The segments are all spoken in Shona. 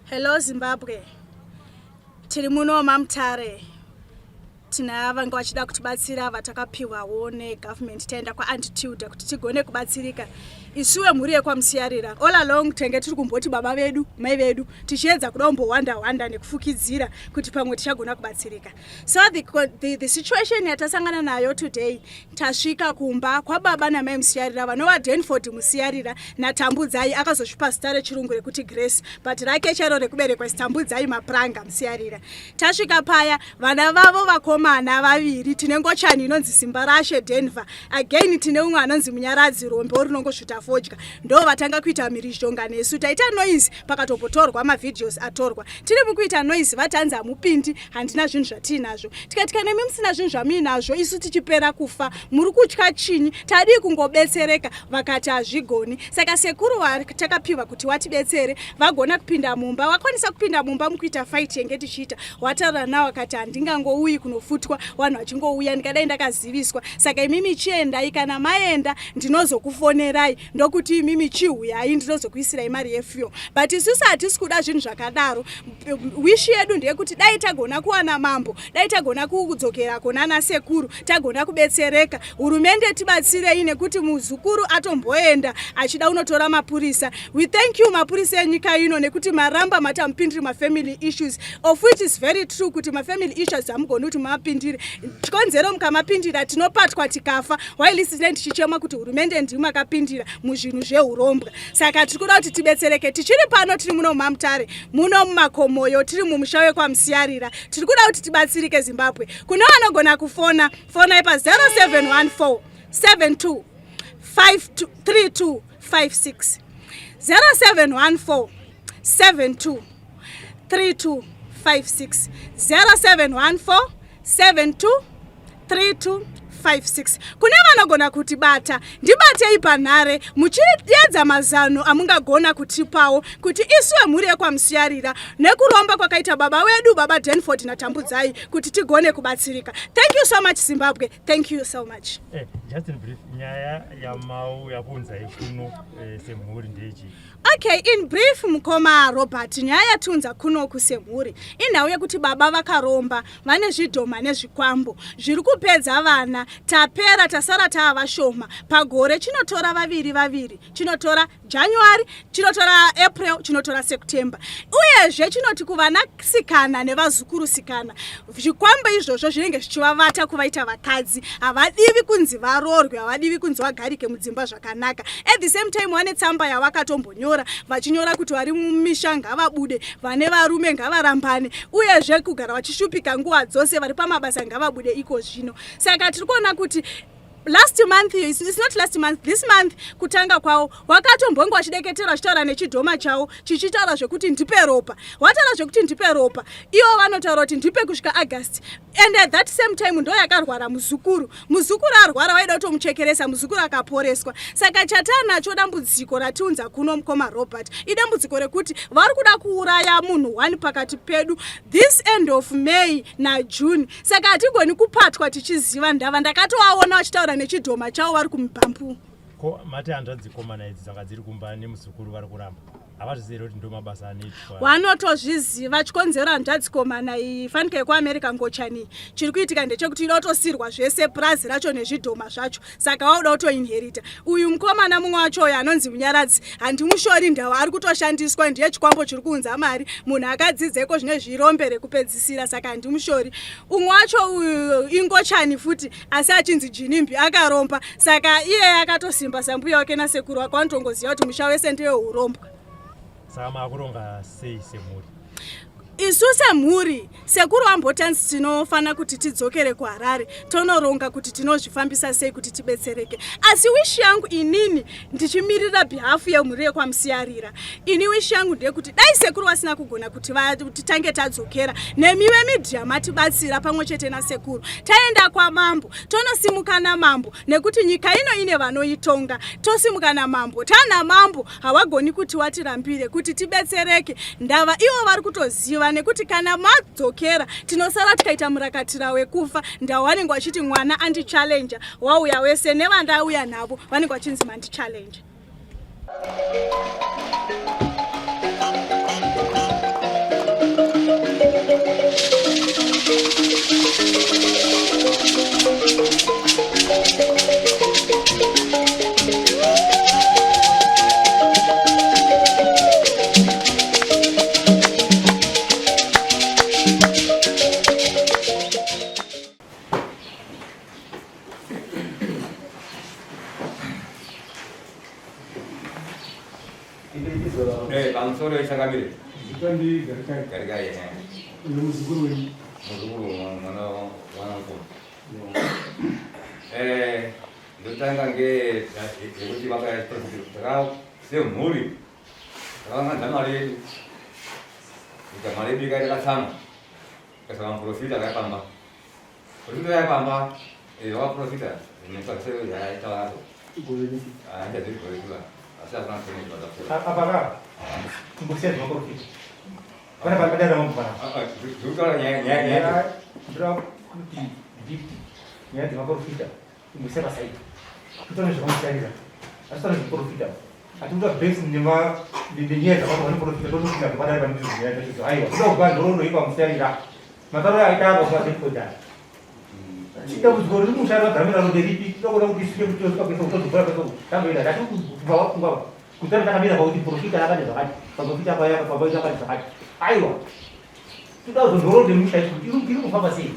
Hello Zimbabwe, tiri muno maMutare, tina vanga vachida kutibatsira vatakapiwawo negovernment. Taenda kwaAunt Tilda kuti tigone kubatsirika isu vemhuri yekwaMusiyarira. All along tenge tiri kumboti baba vedu, mai vedu, tichiedza kuda kumbowanda wanda nekufukidzira kuti pamwe tichagona kubatsirika. So the situation yatasangana nayo today, tasvika kumba kwababa namai Musiyarira, vanova Denford Musiyarira naTambudzai. Akazosvipa zita rechirungu rekuti Grace, but rake chairo rekuberekwa is Tambudzai Mapranga Musiyarira. Tasvika paya, vana vavo vakomana vaviri, tine ngochani inonzi Simba Rashe Denver, again tine umwe anonzi Munyaradzi Rombo rinongosvuta fodya. Ndo vatanga kuita mhirizhonga nesu. Taita noise, pakatombotorwa mavideos atorwa tiri mukuita noise. Vatanzi hamupindi, handina zvinhu zvatiinazvo. Tikati kana imi musina zvinhu zvamuinazvo, isu tichipera kufa, muri kutya chinyi? Tadii kungobetsereka? Vakati hazvigoni. Saka sekuru takapiwa kuti watibetsere vagona kupinda mumba, vakwanisa kupinda mumba mukuita fight yenge tichiita. Wataura nawo, akati handingangouyi kunofutwa vanhu vachingouya, ndikadai ndakaziviswa. Saka imimi chiendai, kana maenda ndinozokufonerai, ndokuti imimi chiuyai, ndinozokuisirai mari yefuel. But isusu hatisi kuda zvinhu zvakadaro. Wish yedu ndeyekuti dai tagona kuwana mambo, dai tagona kudzokera konana sekuru, tagona kubetsereka. Hurumende tibatsirei, nekuti muzukuru atomboenda achida unotora mapurisa. We thank you, mapurisa enyika ino, nekuti maramba mati hamupindiri mafamily issues, of which is very true kuti mafamily issues hamugoni kuti mapindire. Chikonzero, mukamapindira tinopatwa tikafa, while isine tichichema kuti hurumende ndimi makapindira muzvinhu zveurombwa. Saka tiri kuda kuti tibetsereke. Tichiri pano, tiri muno mumaMutare, muno mumakomoyo, tiri mumusha wekwaMusiyarira. Tiri kuda kuti tibatsirike. Zimbabwe, kune vanogona kufona, fonai pa0714 72 32 56, 0714 72 32 56, 0714 72 32 56. Kune vanogona kutibata, ndibatei panhare muchiedza mazano amungagona kutipawo kuti isu vemhuri yekwaMusiyarira, nekuromba kwakaita baba wedu, baba Denford naTambudzai, kuti tigone kubatsirika. Thank you so much, Zimbabwe. Thank you so much. Just in brief, nyaya yamauya kuunzai kuno semhuri ndechi? Okay, in brief, mukoma Robert, nyaya yatiunza kunoku semhuri inhau yekuti baba vakaromba, vane zvidhoma nezvikwambo zviri kupedza vana. Tapera, tasara tava vashoma. Pagore chinotora vaviri vaviri, chinotora January, chinotora April, chinotora September. Uyezve chinoti kuvanasikana nevazukurusikana, zvikwambo izvozvo zvinenge zvichivavata kuvaita vakadzi. Havadivi kunzi varorwe, havadivi kunzi vagarike mudzimba zvakanaka. At the same time vane tsamba yavakatombonyora, vachinyora kuti vari mumisha ngavabude, vane varume ngavarambane, uyezve kugara vachishupika nguva dzose, vari pamabasa ngavabude iko zvino. Saka tiri kuona kuti last month, it's not last month, this month kutanga kwavo, wakatombonge vachideketera, vachitaura nechidhoma chavo, chichitaura zvekuti ndipe ropa. Wataura zvekuti ndipe ropa, ivo vanotaura kuti ndipe kusvika August. And at that same time ndo yakarwara muzukuru. Muzukuru arwara, vaida kutomuchekeresa, muzukuru akaporeswa. Saka chatanacho, dambudziko ratiunza kuno, mukoma Robert, idambudziko rekuti vari kuda kuuraya munhu one pakati pedu this end of May naJune. Saka hatigoni kupatwa tichiziva ndava. Ndakatovaona vachitaura nechidhoma chavo vari kumubhambu. Ko mati hanzvadzikomana idzi dzanga dziri kumba nemuzukuru vari kuramba, havazvizivi here kuti ndo mabasa anoitwa? Vanotozviziva. Chikonzero, hanzvadzikomana iyi fanika yekuAmerica, ngochani, chiri kuitika ndechekuti ida kutosirwa zvese, purazi racho nezvidhoma zvacho. Saka wauda kutoinherita. Uyu mukomana mumwe wacho uyo anonzi Munyaradzi, handimushori, ndava ari kutoshandiswa, ndiye chikwambo chiri kuunza mari. Munhu akadzidzeko zvine zvirombe rekupedzisira, saka handimushori. Umwe wacho uyu ingochani futi, asi achinzi Jinimbi, akaromba. Saka iye akatosimba sambuya wake nasekuru wake, vanotongoziva kuti musha wese ndeweurombwa. Saka maakuronga sei semhuri? Isu semhuri, sekuru ambotanzi tinofanira kuti tidzokere kuHarare, tonoronga kuti tinozvifambisa sei kuti tibetsereke. Asi wish yangu inini, ndichimirira behalf yemhuri yekwaMusiyarira, ini wish yangu ndeyekuti dai sekuru vasina kugona kuti titange tadzokera nemi vemedia, matibatsira pamwe chete nasekuru, taenda kwamambo, tonosimuka namambo, nekuti nyika ino ine vanoitonga. Tosimuka namambo, tana mambo hawagoni kuti watirambire kuti tibetsereke. Ndava ivo vari kutoziva, nekuti kana madzokera tinosara tikaita murakatira wekufa. Ndava vanenge vachiti mwana andichallenja, wauya wese nevandauya navo vanenge vachinzi mandichallenja. Pamusoro yechangamire. Zita ndi Garikai. Garikai. Uyo muzukuru wenyu. Muzukuru mwana wangu. Ndotanga nge yekuti vakaita semhuri takaunganidza mari yedu ika mari yedu ikaita katsama ikasaka muprofita akapamba profita yakapamba vakaprofita zvaaitaurapo asi hakuna apa ka kumbosiya zvemaprofita pane pari padera mambo pana zvekutaura nyaya nyaya ndoda kuti gift nyaya dzemaprofita kumbosiya pasaidi kutaura zvakamusharira asi taura zveprofita atikuda base nenyaya dzakatorwa neprofita totopinda kupadare pane nyaya dzacho aiwa kuda kubva nhoroondo yepamusharira matauro aita apa kuvazekodhara Dambudziko riri musha rakagamira rode ripi? Tinokuda kuti isvike kuti tosvika kuisa kutozobvura kwese uku. Tamboenda ndati kubva wafunga kutanga takamira pakuti profita akati zvakati, paprofita paya pabaita akati zvakati. Aiwa. Toda kuzondorode musha isu kuti iri kufamba sei?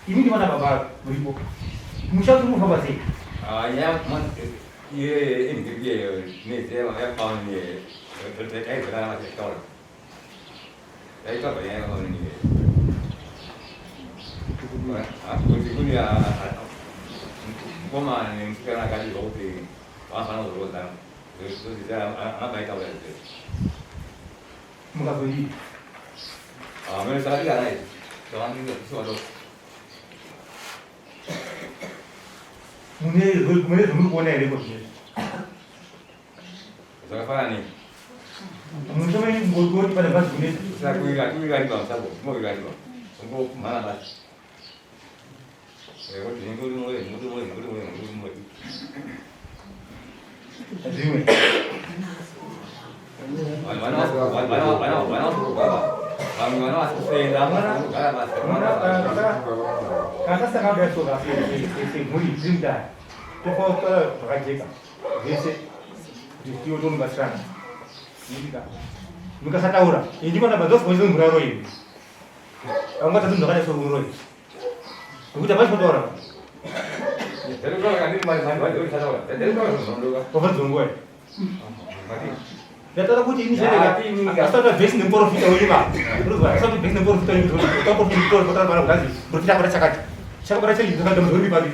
Imi ndivana baba muripo. Musha uri kufamba sei? Ah, nyaya ye indirike nezera yapauni ye taizorana vachitaura. Kuti kune mukomana nemusikana akadirwa kuti vanofanira kurodzana anabaitaura izvo mukazodii mene sakadikana izvi tavanikusiwadoko mune zvomuri kuona here ko zvinezvi Zvakafanana nei? Musha wenyu ngoti pane bhazi kunetsa. Usakuwira musako, unowirirwa. Ungomhana basi. Kuti nguri moyo, nguri moyo, nguri moyo, nguri moyo. Zvimwe. Vana vana vana vana vamwe vana vasikuenda vanogara basi. Kana tasangana kudai so semhuri tiri mudare tofaura zvakajeka. Zvese kuti tiwe tonobatsirana. Ndika. Mukasataura, ini ndikona badzosi kwa mvura royi. Vamwe tatu ndakada so royi. Nekuti hapasi kutaura. Wafadzongoe. Ndataura kuti ini chete asati vhesi nemuprofita wenyu ba. Asati vhesi nemuprofita wenyu kuti muprofita muprofita kana kudazi profita akada chakati. Chakabara chei zvakada muzori papi.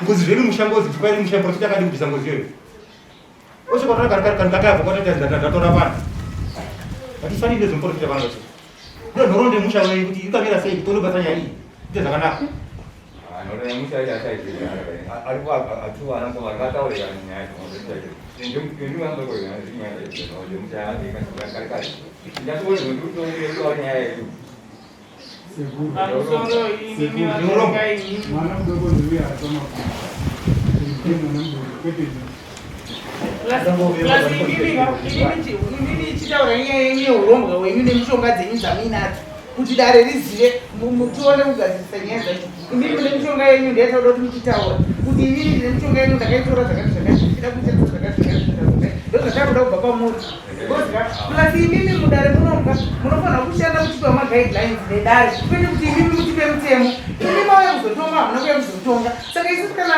Ngozi zvedu mushangozi tikwai musha profita akadi kubvisa ngozi iyoyo. Osho kwatora kare kare kare ndakabva kwatata ndatora vanhu. Hatifaniri nezvemuprofita vanhu vacho. Ndo nhoroondo yemusha wenyu kuti ikamira sei kuti onobata nyaya iyi. Ite zvakanaka. Mwana mudoko ndiuya atoma mwana mudoko kwete imimi ichitaura nyaya yenyu yeurombwa hwenyu nemishonga dzenyu dzamuinadzo kuti dare rizive tione kugadzirisa nyaya dzacho imimi mune mishonga yenyu ndeyatauda kuti muchitaura kuti inini ndine mishonga yenyu ndakaitora zvakati zvakati ndichida kuishandisa zvakati zvakati zvakati ndozvatakuda kubva kwamuri Because plus imimi mudare munomuka munofanira kushanda muchipiwa maguidelines nedare kwete kuti imimi mutipe mutemo. Imi mauya kuzotonga hamuna kuuya kuzotonga. Saka isusu kana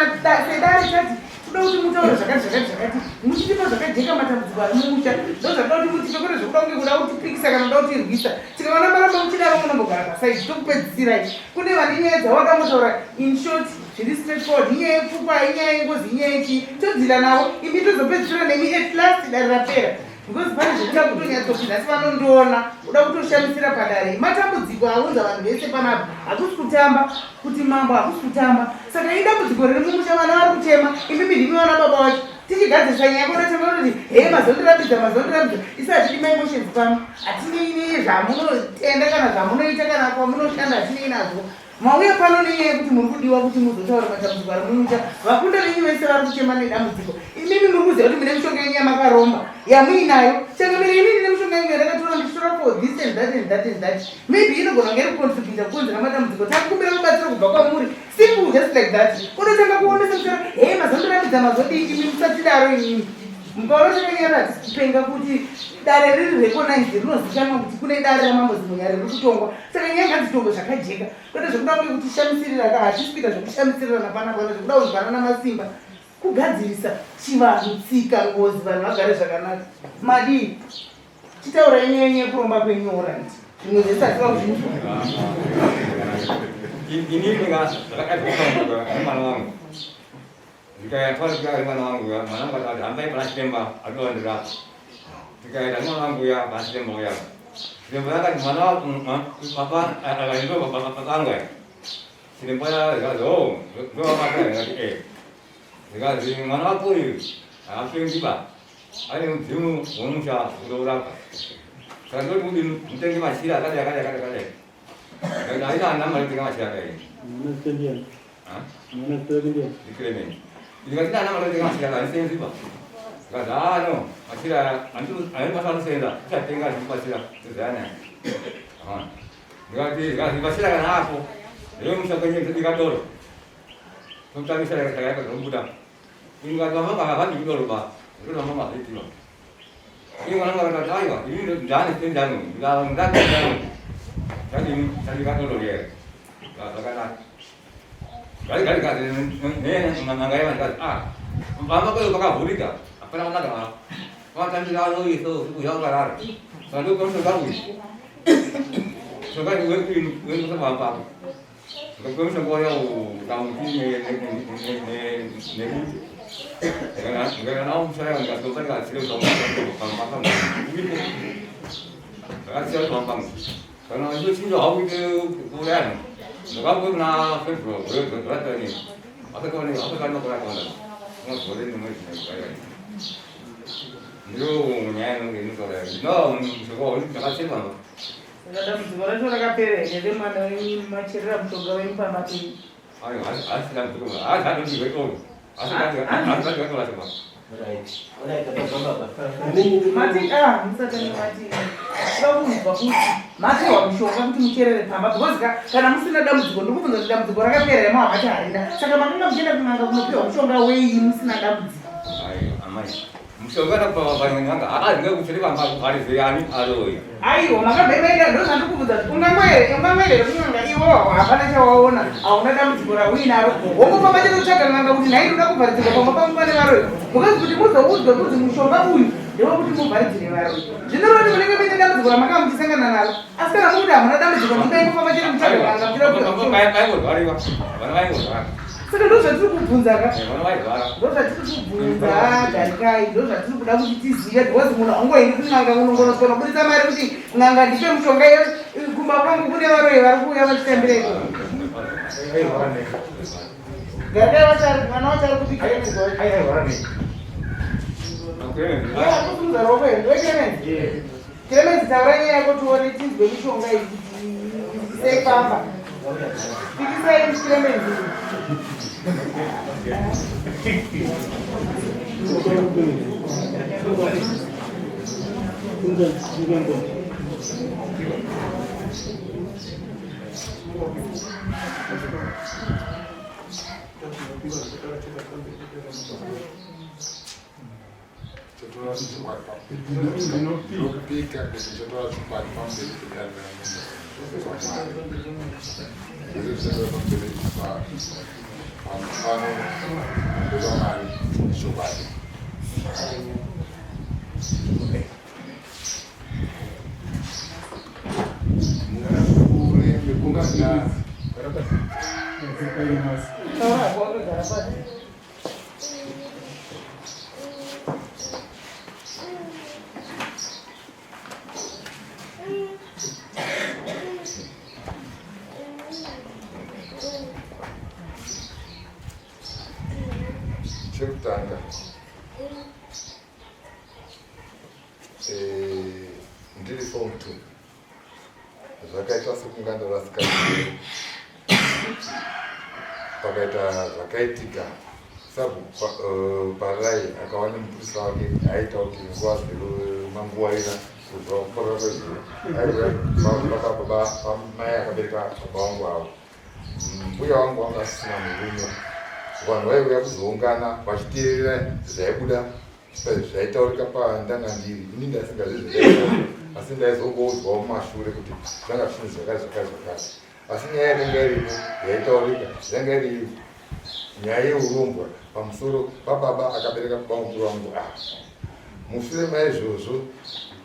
sedare tati toda kuti mutaure zvakati zvakati zvakati muchitipa zvakajeka matambudziko ari mumusha ndozvatoda kuti mutipe kwete zvekuda kunge kuda kutipikisa kana kuda kutirwisa. Tikaona maramba muchidaro munombogara pasaidi tokupedzisirai. Kune vane nyaya dzavada kungotaura in short zviri straight forward inyaya yepfukwa inyaya yengozi inyaya yechii todhila navo imi tozopedzisira nemi at last dare rapera because pane zvekuda kutonyatsoti nhasi vanondiona uda kutoshamisira padare matambudziko aunza vanhu vese panapa hakusi kutamba kuti mambo hakusi kutamba saka idambudziko riri mumusha vana vari kuchema imimi ndimi vana baba wacho tichigadzirisa nyaya kona tanga kutoti hee mazondirambidza mazondirambidza isu hatidi maemotions pano hatinei nezvamunotenda kana zvamunoita kana kwamunoshanda hatinei nazvo Mauya pano nenyaya yekuti muri kudiwa kuti muzotaura matambudziko ari mumusha. Vakunda venyu vese vari kuchema nedambudziko. Imimi muri kuziva kuti mune mishonga yenyu yamakaromba yamuinayo. Changamire ini ndine mishonga yangu yandakatora ndichitora for this and that and that and that. Maybe inogona kunge iri kucontributa kukonzera matambudziko. Takukumbira rubatsiro kubva kwamuri. Simple just like that. Unotanga kuomesa musoro, hee mazondirambidza mazodii imi musatidaro imimi. Mukaona chakanyara hatisi kupenga kuti dare riri recognized rinozikanwa kuti kune dare ramambo Zimunya riri kutongwa. Saka nyaya ngadzitongwe zvakajeka kwete zvekuda kunge kutishamisirira ka hatisi kuita zvekushamisirira napana pana zvekuda kunzwanana masimba kugadzirisa chivanhu tsika ngozi vanhu vagare zvakanaka madii. Chitaurai nyaya yenyu yekuromba kwenyu orit. Zvimwe zvese hativa kuzvinzwa. Inini zvakaitika nemwana wangu. Ndikaenda twari nemwana wangu uya, mwana wangu akati hambai pana chiremba atovandirapa. Ndikaenda nemwana wangu uya pana chiremba uya. Chiremba akati mwana wangu baba akati baba baba angu. Chiremba akati oh ndo baba akati eh. Ndikazi mwana wako uyu haapengi ba. Ane mudzimu wemusha unourapa. Saka ndoti kuti mutenge machira akadai akadai akadai akadai. Ndikati haina handina mari kutenga machira akadai. Mwana zita ndiani? Ha? Mwana zita rake ndiani? NdiClement. Ndikati handina mari kutenga machira akadai handisenzi ba. Ndikati haa no machira aya handina basa anosenza tichatenga zvikubatsira toziyana. Ndikati ndikati machira kana apo ndewemusha kwenye ndobika doro. Totambisa yakataka zvobuda. Ingati vamama havadi kudoro ba. Ndiro mama zviitiwa. Iye mwana wangu akati aiwa ini ndane sendano ndane ndane. Ndani ndani kadoro ye. Zvakanaka. Gari gari gari ne manga yava ndikati ah mama kwayo pakavhurika hapana kunaka mama. Vatambira anoiso usiku yakarara. Saka ndokumusonga uyu. Songa wewe wewe kusamba Saka dambudziko racho rakapera here remwana wenyu macherera mushonga wenyu pamba penyu? Mati ah musatani mati toda kunzwa kuti mapiwa mushonga kuti mucherere pamba because kana musina dambudziko ndikubvunza kuti dambudziko rakapera here mawakati harina saka makanga muchienda kun'anga kunopiwa mushonga wei musina dambudziko. Amai Mushonga panyanga haazi ngekuti vamba kuvharizira ani aroyi. Aiwa makabva maenda ndozvandikubvunza kuti ungangoere ungangoerera kun'anga iwo hapana chawaona hauna dambudziko rauinaro wongofamba chete kutsvaga n'anga kuti nhai ndoda kuvharidzirwa pamba pangu pane varoyi mukazi kuti muzoudzwe kunzi mushonga uyu ndewekuti muvharidzire varoyi zvinoreva kuti munenge muine dambudziko ramakanga muchisangana naro asi kana mukuti hamuna dambudziko mungaingofamba chete kutsvaga n'anga muchida kuita Vaingorwariwa. Vana vaingorwara. Saka ndozvatiri kubvunza ka? Eh, Ndozvatiri kubvunza Garikai, ndozvatiri kuda kuti tizive because munhu haungoendi kun'anga unongonoswa unoburitsa mari kuti n'anga ndipe mushonga iyo kumba kwangu kune varoyi vari kuuya vachitambira iko. Garikai wacho ari mwana wacho ari kupi Clemens wacho? Kusunza ruoko here? Ndiwe Clemens? Clemens taura nyaya yako tione tinzwe mishonga iyi kuti seifamba. Pikisai Clemens. Ndinopika kuti ndichatora chokwadi pamberi pedare raMwari. Zvese zvichatora pamberi pano pamwari ichokwadi. Mushure mekunge Taura hako wakagara pasi. Chekutanga eh, ndiri form 2 zvakaita sekunga ndarasika pakaita zvakaitika saparai eh, akava nemupurisa wake aita kuti nguva dzemanguwaira kubva kuporera kwezuva aiva mai akabereka baba vangu avo mbuya vangu vanga asisina murume vanhu vaiuya kuzoungana vachiteerera zvaibuda Zvaitaurika pandanga ndiri ini ndasingazvizvi asi ndaizongoudzwawo mumashure kuti zvanga zvichinzi zvakati zvakati zvakati asi nyaya yakanga iripo yaitaurika yanga iri nyaya yeurombwa pamusoro pababa akabereka baba mukuru wangu ava mushure maizvozvo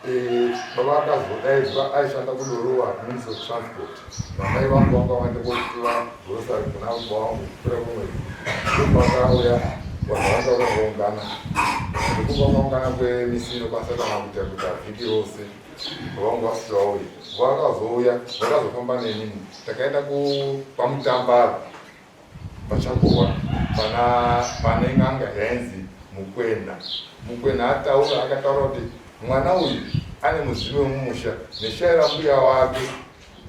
Eh, baba akazodaidzwa aishanda kudorowa ministry of transport namai vangu vanga vaenda kotiva grocery kuna baba vangu kupera kwemwedzi ndopakauya vanhu vanga vakaungana ndokuvakaungana kwemisi inokwanisa kana kuita kuita vhiki rose baba vangu vasiti vauye vakazouya vakazofamba nenini takaenda kwamutambara Pachakohwa pana pane n'anga yainzi Mukwena. Mukwena ataura akataura kuti mwana uyu ane mudzimu wemumusha neshayi rambuya wake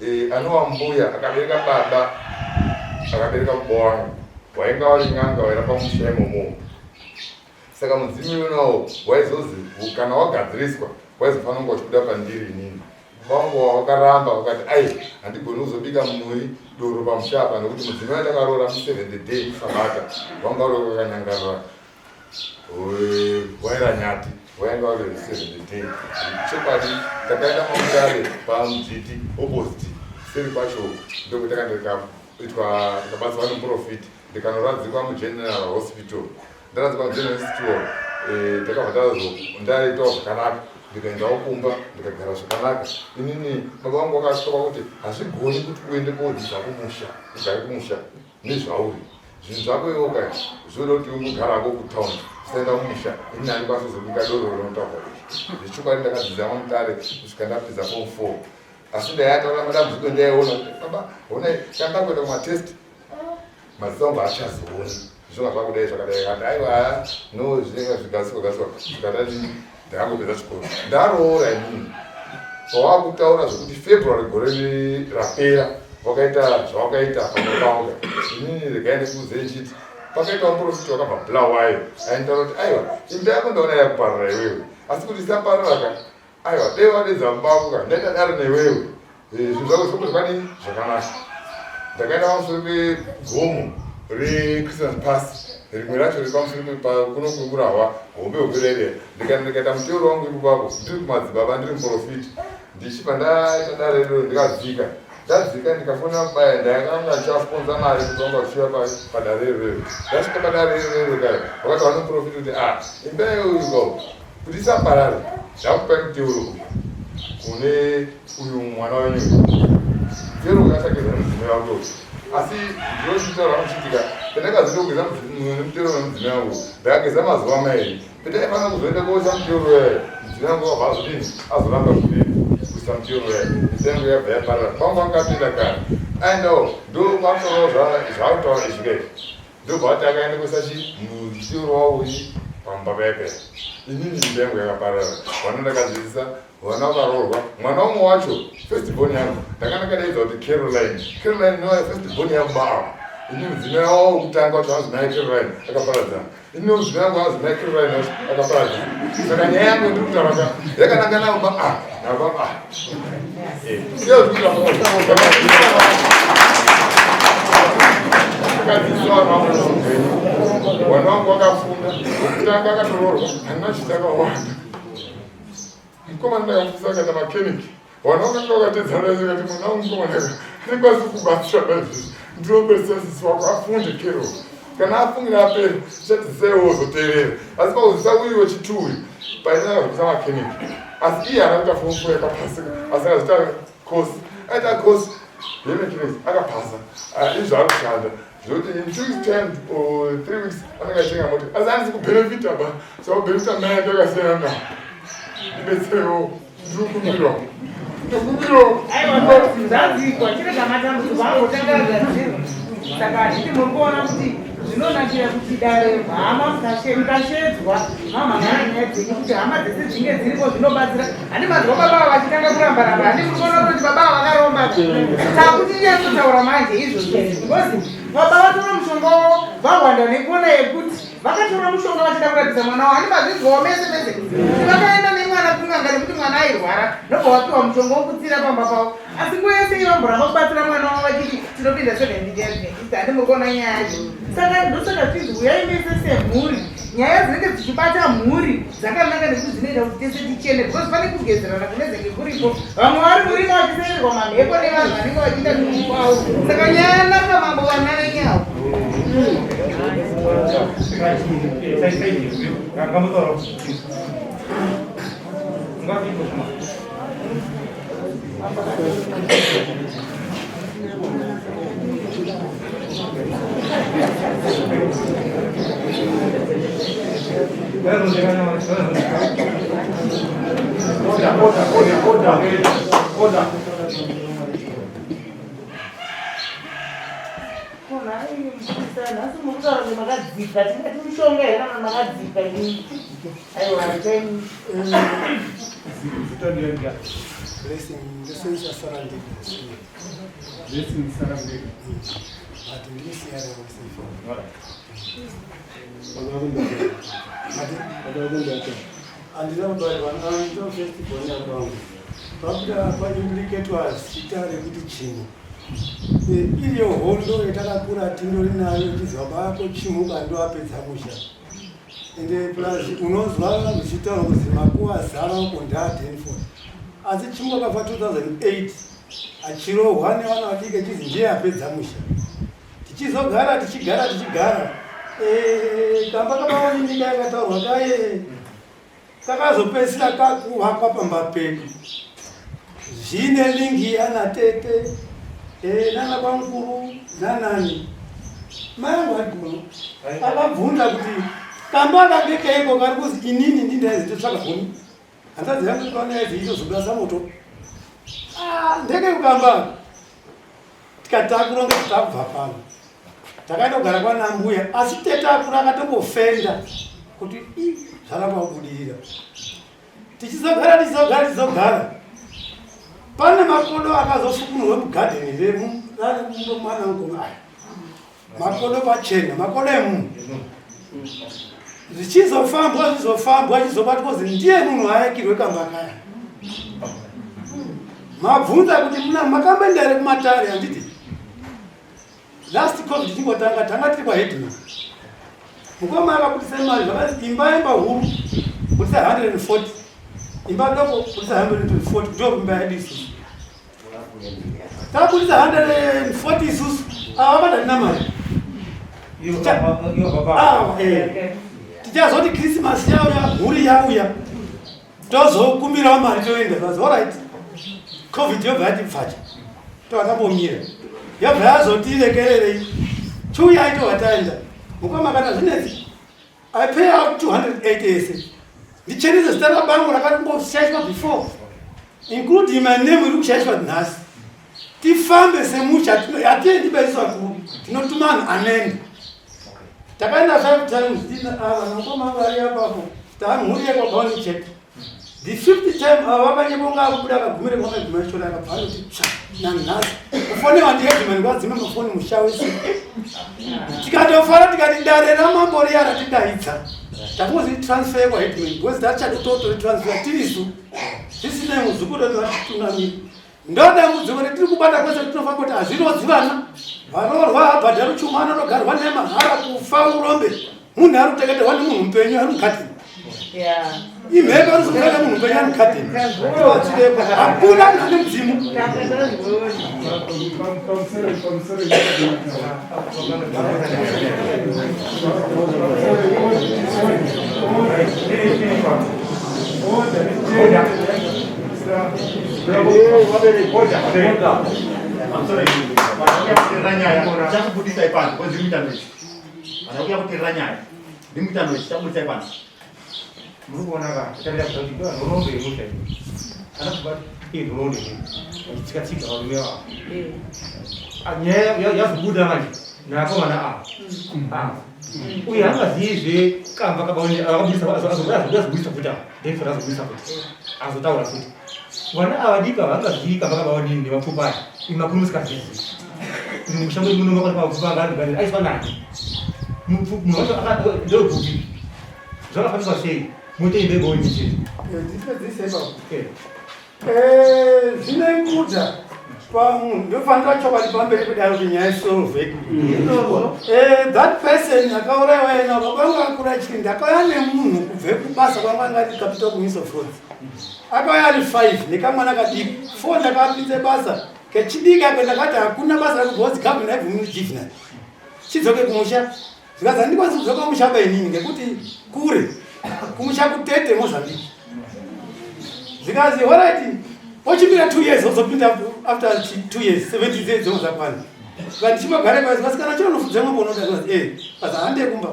e, anova mbuya akabereka baba akabereka baba wangu wainga wari n'anga wairapa musha imomo. Saka mudzimu iwonawo waizozi kana wagadziriswa waizofanira kunge uchibuda pandiri inini. Vangu vakaramba vakati ai handigoni kuzobika muri doro pamusha apa nekuti mudzimai wandakaroora museventh day musabata vanga uri vakanyangarira wairanyati wainga uri seventh day chokwadi takaenda mamutare pamudziti opposite seri kwacho ndokutakandikaitwa ndikabatsirwa nemuprofiti ndikanoradzikwa mugeneral hospital ndaradzikwa mugeneral hospital eh, takabva tazo ndaitawo zvakanaka ndikaendawo kumba ndikagara zvakanaka inini baba vangu vakasvika pakuti hazvigoni kuti uende kodzidza kumusha ugare kumusha nezvauri zvinhu zvako iwe uka zvinoda kuti ungogarako kutown usaenda kumusha inini handikwanisa kuzobika doro rinotaurwa izvi zvechokwadi ndakadzidza mamutare kusvika ndapedza form four asi ndayataura madambudziko ndaiona kuti baba honai kana ndakuenda kumatest maziso angu haachazooni zvinonga zvakudai zvakadai kati aiwa no zvinenge zvigasiko gasiko zvikadai ndakangopedza chikoro ndaroora inini pawakutaura zvekuti february gore rapera wakaita zvawakaita pamapauka inini regai ndikuudzei ndichiti pakaita muprofiti wakabva bulawayo aitaura kuti aiwa imba yako ndaona yakuparara iwewe asi kuti isaparara ka Aiwa, dai wadedza baba vako ka, ndaita dare newewe. Eh, zvinhu zvako zviko zvakadii zvakanaka. Ndakaenda pamusoro pegomo reChristmas Pass, rimwe racho riri pamusoro kuno kuri kurahwa hombe hombe raireya. Ndikaenda ndikaita muteuro wangu ipapo, ndiri kumadzibaba, ndiri muprofiti. Ndichibva ndaita dare iroro ndikadzika. Ndadzika ndikafonera mubaya ndakanga ndichasponza mari kuti vanga vachiuya padare iroro. Ndasvika padare iroro kare, vakati vanoprofiti kuti ah, imba iyoyo Kuti isaparare, ndakupai muteuro uyu kune uyu mwana wenyu uyu. Muteuro uyu achageza nemudzimai wake uyu. Asi ndinochitaura muchiitika, pandakazondogeza muteuro wemudzimai wangu, ndakageza mazuva mairi. Pandaifanira kuzoenda koisa muteuro uya, mudzimai wangu akabva azodini, azoramba kudini, kuisa muteuro uya. Mudzimai wangu yabva yaparara. Kwangu anga atoenda kare. Aendawo, ndokwamusoro zvaakutaura izvi kaizvi. Ndobva vati akaenda kuisa chi muteuro wawo uyi pamba paya paya. Inini imba yangu yakaparara. Vana ndakadzidzisa, vana vakaroorwa. Mwana umwe wacho, first born yangu, ndanga ndakadaidza kuti Caroline. Caroline ndiyo first born yangu baba. Ini mudzimai wavo wekutanga wacho anzi mai Caroline akaparadzana. Ini mudzimai wangu anzi mai Caroline wacho akaparadzana. Saka nyaya yangu ndiri kutaura ka yakananga navo ba a navo ba a. Eh, iyo ndiri kutaura. Mwana wangu akafunda kutanga akatoroorwa handina chitakawanda mukomana ndakamuisa akaita mechanic vana vakanga vakatedzana kati mwana wangu mukomana andikwanisi kubatsira paizvizvi ndinombesa sisi wako afunde kero kana afungira apera tichadzisaiwo ozoteerera asi pakuzisa uyu wechituyu paine akazopisa mechanic asi iye haana kuita form four yakapasika asi akazita course aita course yemechanics akapasa ah, izvo ari kushanda zvekuti in 2 weeks time or 3 weeks anenge achitenga mota asi handisi kubenefita ba sakubenefita mai andakasiyana nawo ndibetserewo ndinokumbirawo ndokumbirawo aiwa zvadzikwa chirega matambudziko angotanga agadzirwa saka handiti muri kuona kuti zvinonakira kuti dare hama mukashedzwa mamhangana nyaya dzenyu kuti hama dzese dzinge dziripo zvinobatsira handi manzwa baba ava vachitanga kuramba ramba handi muri kuona kuti baba ava vakaromba takuti nyatsotaura manje izvozvo because baba vatora mushonga wavo vahwanda nekuona yekuti vakatora mushonga vachida kurapisa mwana wavo handi mazvinzwawo mese mese kuti vakaenda nemwana kun'anga nekuti mwana airwara ndobva vapiwa mushonga wokutsira pamba pavo asi nguva yese iyo vamboramba kubatsira mwana wavo vachiti tinopinda seventh day adventist handi muri kuona nyaya yacho saka ndosaka zvinzi uyai mese semhuri nyaya dzinenge dzichibata mhuri dzakanaka nekuti dzinoita kuti tese tichene because pane kugezerana kunezenge kuripo vamwe vari murima vachisererwa mamhepo nevanhu vanenge vachiita zvinhu kwavo saka nyaya yanaka mambo vana venyawo Order, order, order, order, order. Nhasi mukutaura kuti makadzika tingati mushonga here kana makadzika ini aiwa rekai. Blessing ndosenza Sarandika. Blessing Sarandika. But ndiri CRM weSafe. Handina kubarirwa ndo first born yangu. Pabuda paimplicatwa zita rekuti Chimu. Iriyo hondo yatakakura tindori nayo ichizwa bako Chimuka ndoapedza musha. Ende plus unonzwa zvichitaurwa kuzi makuva azara uko ndaadenford. Asi Chimuka akafa 2008 achirohwa nevana vadiki achizi ndiye apedza musha. Tichizogara tichigara tichigara kamba kamaonini kayakataurwa kaye kakazopedzisira kakuvakwa pamba pedu zvine lingi ana tete nana kwamukuru nanani. Mai angu ari kuno akabvunza kuti kamba kange keiko kari kuzi inini ndindaizitotsvaga huni hanzadzi yangu ikaona yaizitozobuda moto ndeke kukamba tikati takuronga kuti takubva pano takaenda kugara kwana mbuya asi tete akura akatombofenda kuti i zvaramba kubudirira tichizogara tichizogara tichizogara pane makodo akazofukunurwa mugadheni remwana mukoma aya makodo pachena makodo emunhu zvichizofambwa zvizofambwa zvizobatwa kuzi ndiye munhu ayakirwe kamba kaya. Mabvunza kuti muna makamboenda here kumatare handiti last covid ichingotanga tanga tiri kwaheadman mukoma akabudisa mari zvakanzi imba imba huru budisa 140 imba doko budisa 140 ndo imba yedu isusu tabudisa 140 isusu ava vakatina mari tichazoti Christmas yauya mhuri yauya tozokumbirawo mari toenda vazi alright covid yobva yati pfacha tokatambomira yobva yazotirekererei chiuyai tobva taenda mukoma kana zvinetsi I pay out 280 ese ndichenese zita rabangu rakatomboshaishwa before including my name iri kushaishwa nhasi tifambe semusha hatiendi baisu vakuru tinotuma anhu anoenda takaenda 5 times tina ava namukoma vari apapo tamhuri yekwagaoni chete the fifth time ava vakanyebonga akubuda akagumire kwakaguma shona akabva anoti tsva nanhasi kufonewa ndiheadman kwadzima mafoni musha wese tikatofara tikati dare ramambo riya ratidaidza takungozi transfer kwaheadman because tachatototori transfer tirisu zvisinei muzukuru wedu vatitungamiri ndo dambudziko retiri kubata kwese tinofamba kuti hazvirodzi vana varoorwa abhadhari chuma anotogarwa nemahara kufa urombe munhu ari kuteketerwa nemunhu mupenyu ari mugadheni imhepo ari kuzokuta munhu mupenyu ari mugadheni hakuna munhu ane mudzimu. Chakubudisai pano because ndiri muita noise. Kana kuya kuteerera nyaya ndiri muita noise chakubudisai pano. Muri kuona ka tabira kuti ndo nhoroondo yemusha iyi. Kana kubata iyi nhoroondo iyi. Vachitsika tsika varume ava. Nyaya yazobuda manje naakomana ava. Uye hangazivi kamba kabaone akabudisa azobudisa futi apa. Denford azobudisa futi. Azotaura futi. Vana ava dika vangazivi kamba kabaone nemapfupa aya. Imi makuru musikazivi. Kuti musha mwedu muno makwana mapfupa anga ari mugari aiswa nani. Munhu wacho ndokupi. Zvakafambiswa sei? Moite imba yebaone chete. Ndipedzise ipapo. Zvinoikuta pamunhu ndofanira chokwadi pamberi pedare kuti nyaya isolveke. That person akaurayiwa yena baba vangu akura achiti ndakauya nemunhu kubve kubasa kwangu anga ari capital kuminister of roads akauya ari 5 nekamwana kadiki 4 ndakapinze basa kechidiki ako ndakati hakuna basa rakubva government haibvumi juvenile chidzoke kumusha zvikanzi handikwanisi kudzoka kumusha ba inini ngekuti kure kumusha kutete Mozambique. Zvikanzi horaiti ochimira 2 years ozopinda after 2 years 70 days dzonga dzakwana. Vanhu chimagare pasi vasikana chinonofudza ngombe unoda zvikanzi eh basi hande kumba.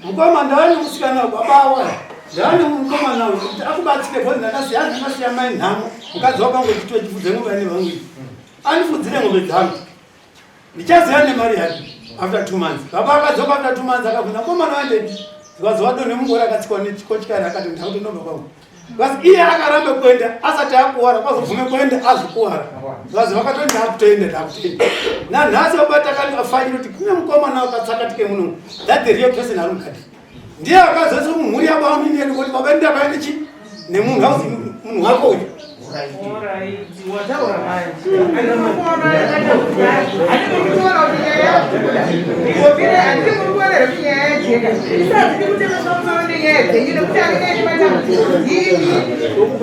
Mukoma ndava nemusikana baba awa ndava nemukomana uyu kuti akubatsire because ndakasiya ndakasiya mai nhamo mukadzi wako angu echitwa chifudze ngombe ane vangu iyi andifudzire ngombe dzangu ndichaziva nemari yake after 2 months baba akadzoka after 2 months akabvunza mukomana waendepi zvikanzi wadonhe mungoro akatsikwa nechikochikari akati ndakutonobva kwangu basi iye akaramba kuenda asati akuwara kwazobvume kuenda azvikuwara vazi vakatoti ndakutoenda ndakutoenda nanhasi vabatakafanyira kuti kune mukomana wakatsakatike muno that the real person ari mukati ndiye akazoisa mumhuri yabamunini yedu kuti baba ndakaenda chi nemunhu auzi munhu wako uyu Wataura manje. Handiri kuona kuti nyaya yakubuda. Handiri muri kuona here kuti nyaya yajeka. Isati ndikutemeswa musoro nenyaya dzenyu nekuti anenge aine matambudziko ndimi.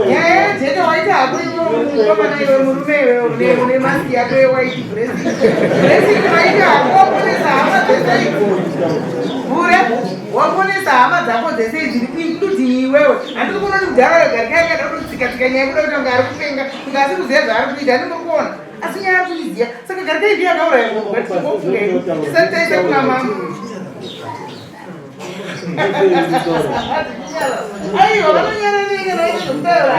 Nyaya yajeka waita hako iwe mukomana iwe murume iwe une une maski yako yewhite blessing. Blessing waita hako waponesa hama dzese idzi. Bure waponesa hama dzako dzese idzi including iwewe. Handiri kuona kuti kudhara garikai kada kutsika tsika nyaya kuda kuita kunge ari kupenga kunge asi kuziva zvaari kuita handiri kuona. Asi nyaya ari kuiziva. Saka garikai ndiye akauraya munhu ngatichimbofunga hedu. Tisati taisa kuna mambo. Aiwa vanonyara nei kana vaita zvekutaura.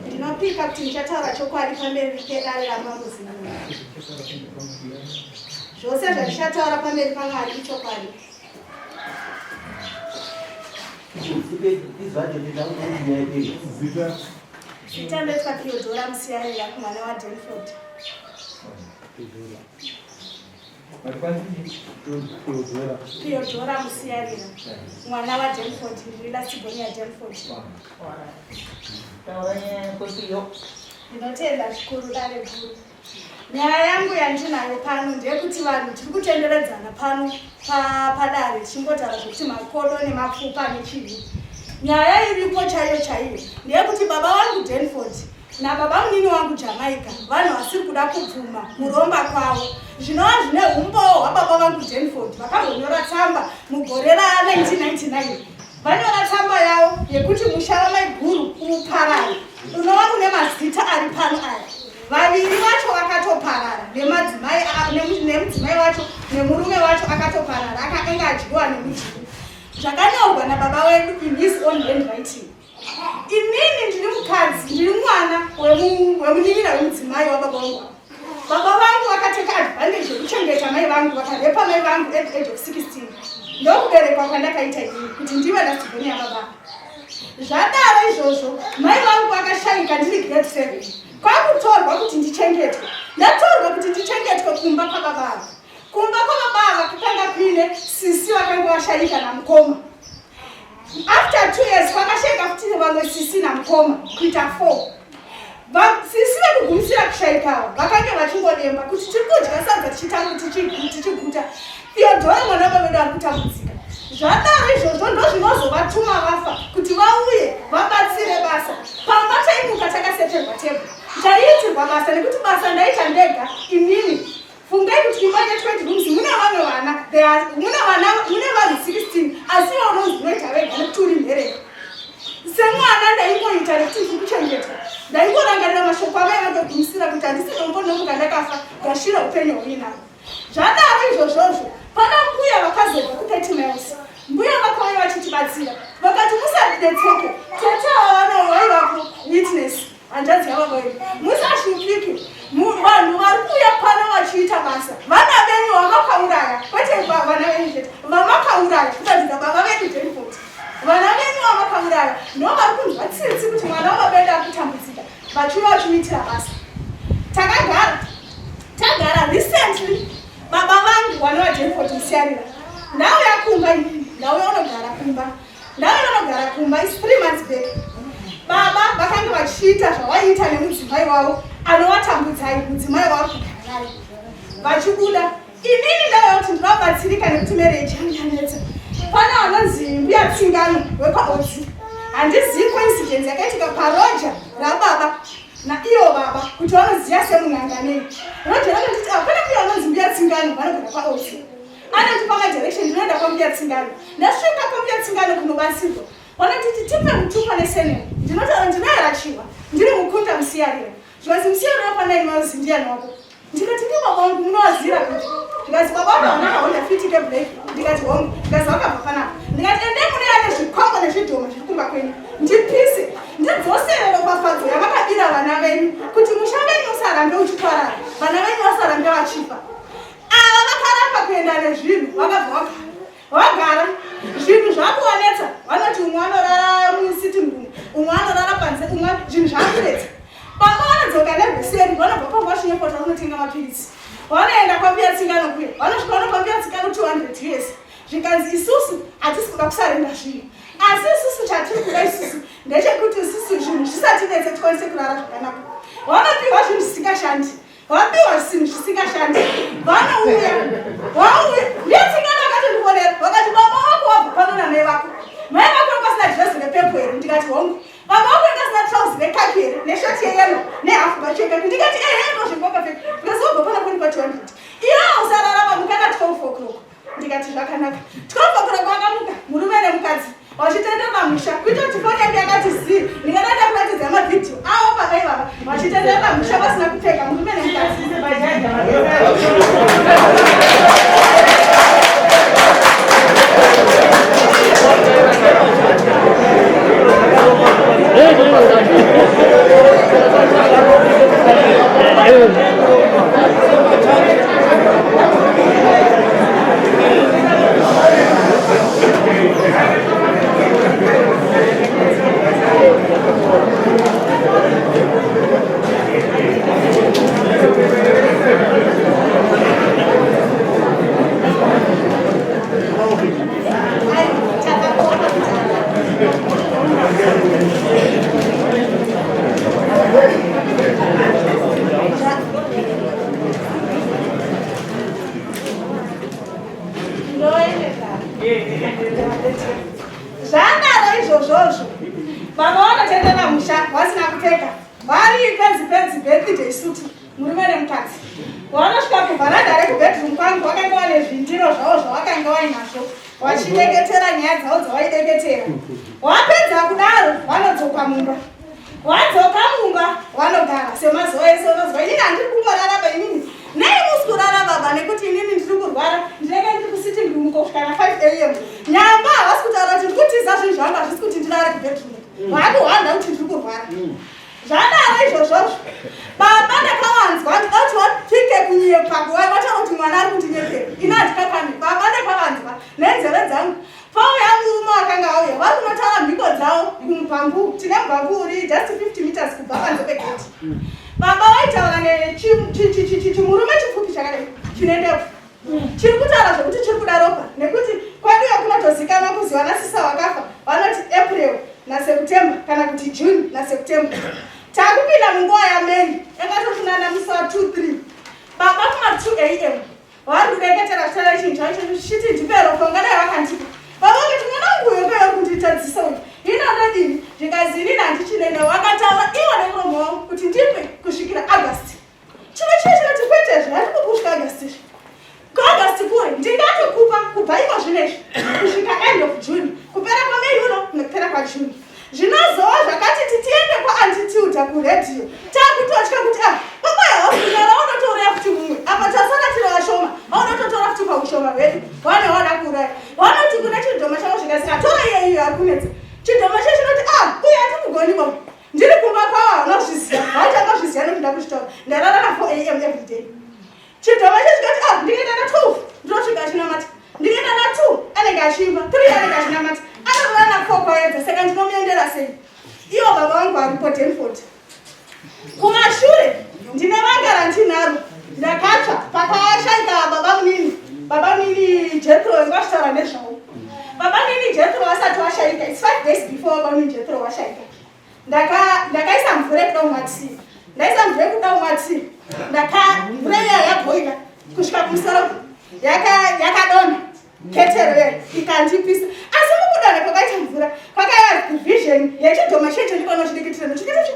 Ndinopika kuti ndichataura chokwadi pamberi pedare raMambo Zinunga. Zvose zvandichataura pamberi paMwari ichokwadi. Zita ndoitwa Theodora Musiyarira, mwana waDenford. Theodora Musiyarira, mwana waDenford, ndiri last born yaDenford. Ndinotenda zvikuru dare guru. Nyaya yangu yandinayo pano ndeyekuti vanhu tiri kutenderedzana pano padare tichingotaura zvekuti makodo nemapfupa nechii. Nyaya iripo chaiyo chaiyo ndeyekuti baba vangu Denford nababa munini wangu Jamaica vanhu vasiri kuda kubvuma kuromba kwavo zvinova zvine umbowo hwababa vangu Denford vakambonyora tsamba mugore ra 1999 vanyora tsamba yavo yekuti musha wamaiguru uparare unova une mazita ari pano aya vaviri vacho vakatoparara nemadzimai nemudzimai wacho nemurume wacho akatoparara akanga adyiwa nemudzimu zvakanyorwa nababa wedu in his own handwriting Inini ndiri mukadzi, ndiri mwana wemunin'ina wemudzimai wababa vangu. Baba vangu vakateka advantage yekuchengeta mai vangu, vakarepa mai vangu at the age of 16. Ndokuberekwa kwandakaita inini kuti ndive last born yababa. Zvadaro izvozvo, mai vangu vakashaika ndiri grade 7. Kwakutorwa kuti ndichengetwe. Ndatorwa kuti ndichengetwe kumba kwababa ava. Kumba kwababa ava kwakanga kuine sisi vakanga vashaika namukoma. After 2 years kwakashaika futi vamwe sisi namukoma kuita 4. Sisi vekugumisira kushaika ava vakange vachingodemba kuti tiri kudya sadza tichiguta. Theodora mwana wababa vedu ari kutambudzika. Zvadaro izvozvo ndozvinozovatuma vafa kuti vauye vabatsire basa. Pamba taimuka takaseterwa tebho. Ndaiitirwa basa nekuti basa ndaita ndega inini. Fungai kuti imba ine 20 rooms mune vamwe vana there are mune vana mune vanhu 16 asi iwe unonzi unoita wega nekuti uri nherera. Semwana ndaingoita nekuti ndiri kuchengetwa. Ndaingorangarira mashoko amai vandogumisira kuti handisi dombo ndinomuka ndakafa gashira upenyu hwauinahwo. Zvadaro izvozvozvo pana mbuya vakazobva ku30 miles. Mbuya vakauya vachitibatsira vakati musadetseke tete ava vana vaivapo witness Hanzvadzi yababa vedu, musashupike. Vanhu vari kuuya pano vachiita basa, vana venyu vamakauraya, kwete vana venyu chete, vamakauraya, kuratidza baba vedu Jenford. Vana venyu vamakauraya ndo vari kunzwa tsitsi kuti mwana wababa vedu ari kutambudzika, vachiuya vachimuitira basa. Takagara tagara recently, baba vangu vana vaJenford Musiyarira, ndauya kumba inini, ndauya unogara kumba Ndave vanogara kumba is 3 months back. Baba vakange vachiita zvavaiita nemudzimai wavo anovatambudzai mudzimai wavo kugara naye. Vachibuda inini ndaiva kuti ndinovabatsirika nekuti marriage yangu yanetsa. Pane vanonzi mbuya Tsingano wekwaOdzi. Handizivi coincidence yakaitika paroja rababa. Naivo baba kuti vanoziva semun'anga nei. Roger anonditi ah, pane mbuya vanonzi mbuya Tsingano vanogara kwaOti. Anondipa madirection ndinoenda kwambuya Tsingano. Ndasvika kwambuya Tsingano kunobatsirwa. Vanonditi tipe mutupo neseneni. Ndinotaura ndinoyera chihwa. Ndiri mukunda musiyarira. Zvikanzi musiyarira panai mazi ndiyani wako. Ndikati ndi baba wangu munovaziva kuti. Zvikanzi baba wangu havana kahonda fiti keblack. Ndikati hongu. Zvikanzi vakabva panapa. Ndikati endai mune ane zvikwambo nezvidhoma zviri kumba kwenyu. Ndipise. Ndidzosere ropafadzo yamakabira vana venyu kuti musha venyu usarambe uchiparara. Vana venyu vasarambe vachifa. Ava vakaramba kuenda nezvinhu vakabva vagara. Vagara zvinhu zvakuvanetsa vanoti umwe anorara musitting room umwe anorara panze umwe zvinhu zvakunetsa baba vanodzoka nerweseri vanobva pamba vachinyepota vanotenga mapiritsi vanoenda kwambuya tsingano kuya vanosvika vanopa mbuya tsingano 200 years zvikanzi isusu hatisi kuda kusarenda zvinhu asi isusu chatiri kuda isusu ndechekuti isusu zvinhu zvisatinetse tikwanise kurara zvakanaka vanopiwa zvinhu zvisingashandi Vapiwa zvinhu zvisingashandi vanouya vauya ndiyatsikana vakatondifonera vakati baba wako wabva pano namai vako mai vako vakasina dress repepo here ndikati hongu baba wako vakasina trouse rekaki here neshati yeyelo nehafu bachekaki ndikati ehe ndozvingokapfeka because wabva pano kuni pa 200 iwe usararama mukana 12 o'clock ndikati zvakanaka 12 o'clock vakamuka murume nemukadzi vachitenderera musha kuita kuti foni yangu yakati zii ndingada ndakuratidza mavhidhiyo avo baba ivava vachitenderera musha vasina kupfeka murume nemukadzi. Zvadaro izvozvozvo baba vanotendera musha vasina kupfeka vari penzi penzi birthday suit murume nemukadzi vanosvika kuvharanda rekubedroom kwangu vakanga vane zvindiro zvavo zvavakanga vainazvo vachideketera nyaya dzavo dzavaideketera wapedza kudaro vanodzoka mumba Wadzoka mumba wanogara semazuva ese unoziva inini handiri kungorara ba inini nei musi kurara baba nekuti inini ndiri kurwara ndinenge ndiri kusitting room kusvika na 5 am nyamba havasi kutaura kuti ndiri kutiza zvinhu zvangu hazvisi kuti ndirare kubedroom vakuhwanda kuti ndiri kurwara zvadaro izvozvozvo baba ndakavanzwa ndida kuti vapike kunyepa vataura kuti mwana ari kundinyepera ini handikakami baba ndakavanzwa nenzeve dzangu Pauya murume akanga auya vari kunotaura mhiko dzavo kumubhangu. Tine mubhangu uri just 50 meters kubva panze pegate. Baba vaitaura nechimurume chipfupi chakadai chine ndebvu chiri kutaura zvekuti chiri kuda ropa nekuti kweduyo kunotozikanwa kuzi vanasisa vakafa vanoti April naSeptember kana kuti June naSeptember. Takupinda munguva yaMay yakatofunana musi wa 2 3 baba kuma 2 am Vari kudeketera kutaura chinhu chacho chiti ndipe ropa ungadai vakandipa. Baba vakati mwana wangu uyo kaiwa kunditadzisa uyu. Hino ndodini? Zvikanzi inini handichinene wakataura iwo nemuromo wangu kuti ndipe kusvikira August. Chino chiye chikati kwete zve handikupi kusvika August izvi. KuAugust kure ndingatokupa kubva iko zvino izvi kusvika end of June kupera kwaMay uno nekupera kwaJune. Zvinozova zvakati titiende kwaAunty Tilda kuredhiyo takutotya kuti ah baba yawakunyara waunotouraya futi mumwe apa tasara tiri vashoma vaunototora futi paushoma hwedu wane wada kuuraya vanoti kune chidhoma chavo zvikanzi atora iye iyo ari kunetsa chidhoma che chinoti ah uye hatimugoni baba ndiri kumba kwavo haunozviziva vachatozviziva nekuti ndakuzvitaura ndarara na 4 am everyday Chidhoma icho chikati ah ndikaenda na 12 ndinosvika achinamata. Ndikaenda na 2 anenge achiimba, 3 anenge achinamata. Anorara na 4 kwaedza saka ndinomuendera sei? Ivo baba vangu varipo Denford. Kumashure ndine vanga randinaro ndakatsva pakashaika baba munini baba munini Jethro vanga vachitaura nezvavo. Baba munini Jethro vasati vashaika it's 5 days before baba munini Jethro vashaika. Ndaka ndakaisa mvura yekuda kumwa tii. Ndaisa mvura yekuda kumwa tii. Ndaka mvura iya yabhoila kusvika kumusoro yaka yakadonha ketero iya ikandipisa. Asi mukudonha kwakaita mvura kwakauya vision yechidhoma checho ndikaona chidikitira chikiti.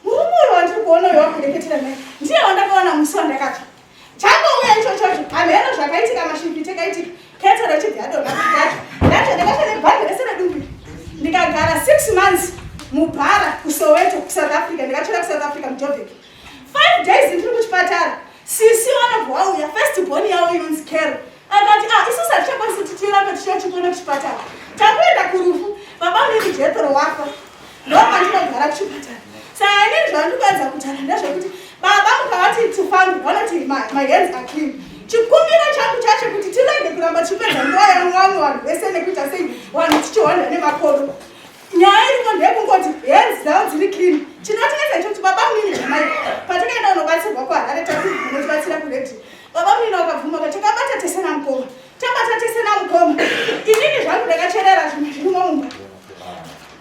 Murume uyo wandiri kuona uyo wakureketera naye ndiye wandakaona musi wandakatsva. Changouya ichochocho hamheno zvakaitika mashiripiti akaitika ketero ichibva yadonha ndacho ndacho ndakatsva nebhande rese redumbu ndikagara 6 months mubhara kuSoweto kuSouth Africa ndikatsvira kuSouth Africa muJoburg. 5 days ndiri kuchipatara sisi vanobva vauya first born yavo inonzi Carol akati ah isusu hatichakwanisi kuti tirambe tichichipona kuchipatara takuenda kurufu baba munini Jethro wafa ndopandinogara kuchipatara saka inini zvandikuedza kutaura ndezvekuti baba mukavati tifambe vanoti my hands are clean chikumbiro changu chacho kuti tirege kuramba tichipedza nguva yamwamwe vanhu vese nekuita sei vanhu tichihwanda nemakodo nyaya iriko ndeyekungoti hands dzavo dziri clean chinotinetsa icho kuti baba munini zvamai patakaenda unobatsirwa kuharare takunotibatsira kuredhi baba munini wakabvuma ka takabata tese namukoma tabata tese namukoma inini zvangu ndakacherera zvinhu zvirimo mumba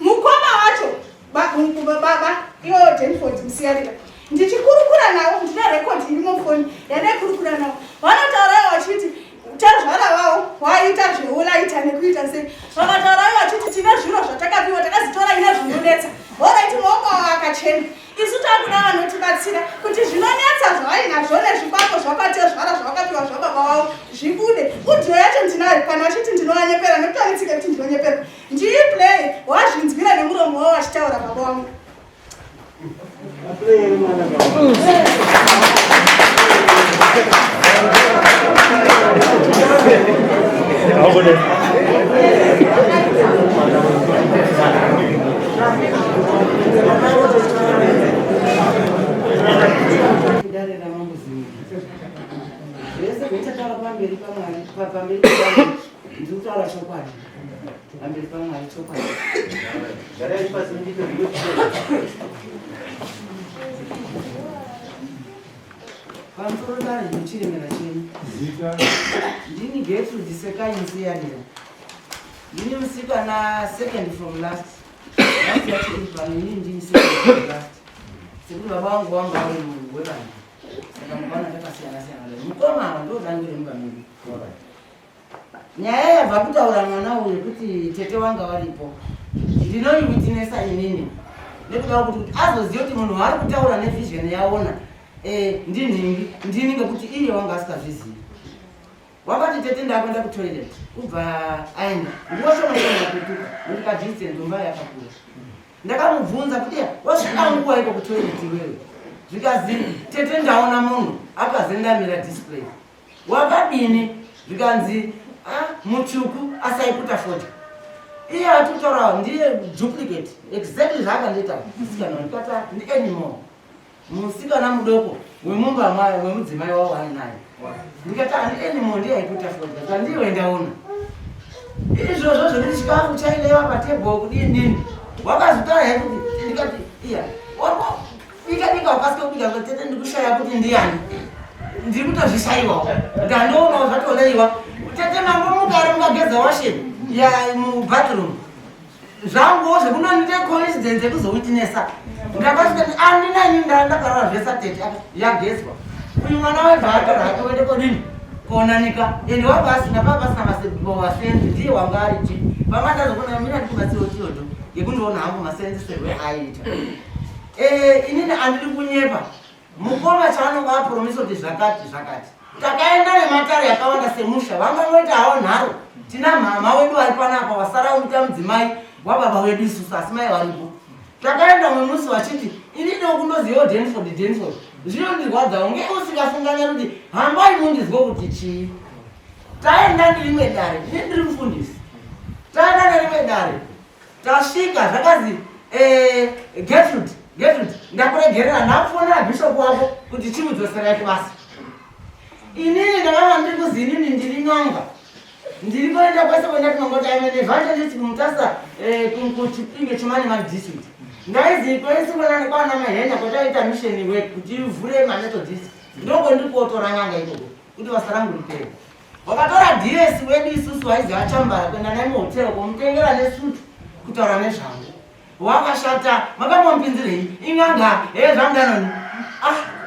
mukoma wacho baba iwo Denford Musiyarira ndichikurukura navo ndine rekodhi iri mufoni yandaikurukura navo vanotaurayo vachiti tazvara vavo waita zveulaita nekuita sei vakataurayo vachiti tine zviro zvatakapiwa takazitora ine zvinonetsa horaiti maoko avo akachena isu takuda vanotibatsira kuti zvinonetsa zvavainazvo nezvikwambo zvakatezvara zvavakapiwa zvababa vavo zvibude udio yacho ndinayo kana vachiti ndinovanyepera nekuti vanetsika kuti ndinonyepera Ndiiplay wazvinzwira nemuromo wavo vachitaura baba wangu. Dare ramambo Zimunya. Zvese zvinochataura pamberi paMwari, pamberi paMwari, ndiri kutaura chokwadi. Pamberi paMwari chokwadi. Garai pasi ndipe Pamusoro dare ndinochiremera chenyu. Zita. Ndini Gertrude Sekai Musiyarira. Ndini musikana second from last. Last yacho iri pano inini ndini second from last. Sekuti baba vangu wanga vari munhu wevanhu. Saka mukaona takasiyana siyana. Mukoma ava ndo dangwe remumba medu. Nyaya yabva kutaura mwana uyu kuti tete wanga waripo ndinoiwitinesa inini nekuda kuti kuti azoziva kuti munhu waari kutaura nevision yaona eh, ndinhingi ndini ngekuti iye wanga asikazvizivi wakati tete ndakuenda kutoilet kubva aenda nguva shoma shoma kutuka nekuti kadistance umba yakakura ndakamubvunza kuti wasvika nguva iko kutoilet iwewe zvikazi tete ndaona munhu akazendamira display Wakadini? Zvikanzi ah, mutsvuku asaiputa fodya. Iye atitaura ndiye duplicate exactly zvaakandiita musikana ndikati ndi anymore. Musikana mudoko wemumba mayo wemudzimai wavo ainaye. Ndikati handi anymore ndiye aiputa fodya. Zvandiwe ndaona. Izvozvo zvekuti chikafu chailewa patable kudini nini. Wakazotaura here kuti ndikati iya Bika bika ukasike kubika tete ndikushaya kuti ndiyani. Ndiri kutozvishaiwawo. Ndandoonawo zvatoleiwa. Tete mambo mukare mukageza washing ya mubathroom. Zvanguwo zvekunondiita coincidence yekuzowitnessa. Ndakasvika kuti andina ini ndakarara zvesa tete yagezwa. Uyu mwana webva atora hake wende kodini? Konanika. Ende wanga asina papa pasina masenzi ndiye wanga ari chi. Pamwe ndazokuona mina ndikubatsirawo tiyoto yekundiona hangu masenziserwe aiita. Eh, inini andiri kunyepa mukoma chaanonga apromisa kuti zvakati zvakati takaenda nematare akawanda semusha vangangoita hawo nharo tina mhama wedu vari panapa wasara uita mudzimai wababa wedu isusu asi mai varipo takaenda umwe musi vachiti ini ndokundozivawo denford denford zvinondirwadzawo nge usingafunganya kuti hambai mundizwe kuti chii taenda nerimwe dare ini ndiri mufundisi taenda nerimwe dare Tasvika zvakazi eh, Gertrude, Gertrude, ndakuregerera ndakufonera bishop wako kuti chimudzoserai kubasa. Inini ndakanga ndiri kuzi inini ndiri n'anga. Ndiri kuenda kwese kuenda tinongoti I'm an evangelist kuMutasa eh, kuChipinge Chimani Mani district. Ndaizi kwese kuenda kwana Mahenya kwataita mission work kuti ivhure maMethodist. Ndoko ndiri kotora n'anga ikoko kuti basa rangu ripere. Wakatora DS wedu isusu waizi achambara kuenda naye muhotel kumutengera nesuit kutaura nezvangu. Wakashata makamomupinzirei in'anga hee zvanganoni. Ah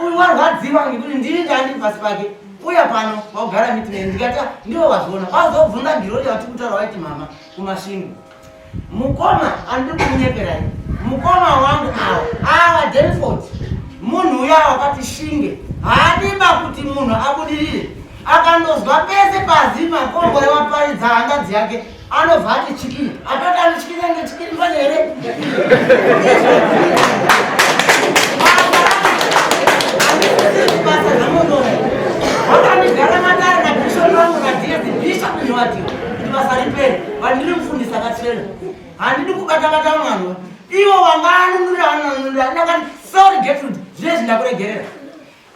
uyu warwadziwa ngekuti ndini ndandiri pasi pake. Uya pano wakugara miti neni ndikati ah, ndiwo wazviona. Wazobvunza girori yati kutaura waiti mama kumasvingo. Mukoma andiri kumunyeperai. Mukoma wangu awa awa Denford munhu uya wakati shinge haadiba kuti munhu abudirire akandozwa pese pazi makongore waparidza hanzvadzi yake anobva ati chikiri atoti anochikira ngechikiri mbani here basa zvamunoona wakandigara matare nabishop vangu nadias bishop inowatiwa kuti basa ripere vandiri mufundisi akachena handidi kubata bata mwana ivo wanga anunurira anunurira ndakati sorry Gertrude zvinezvi ndakuregerera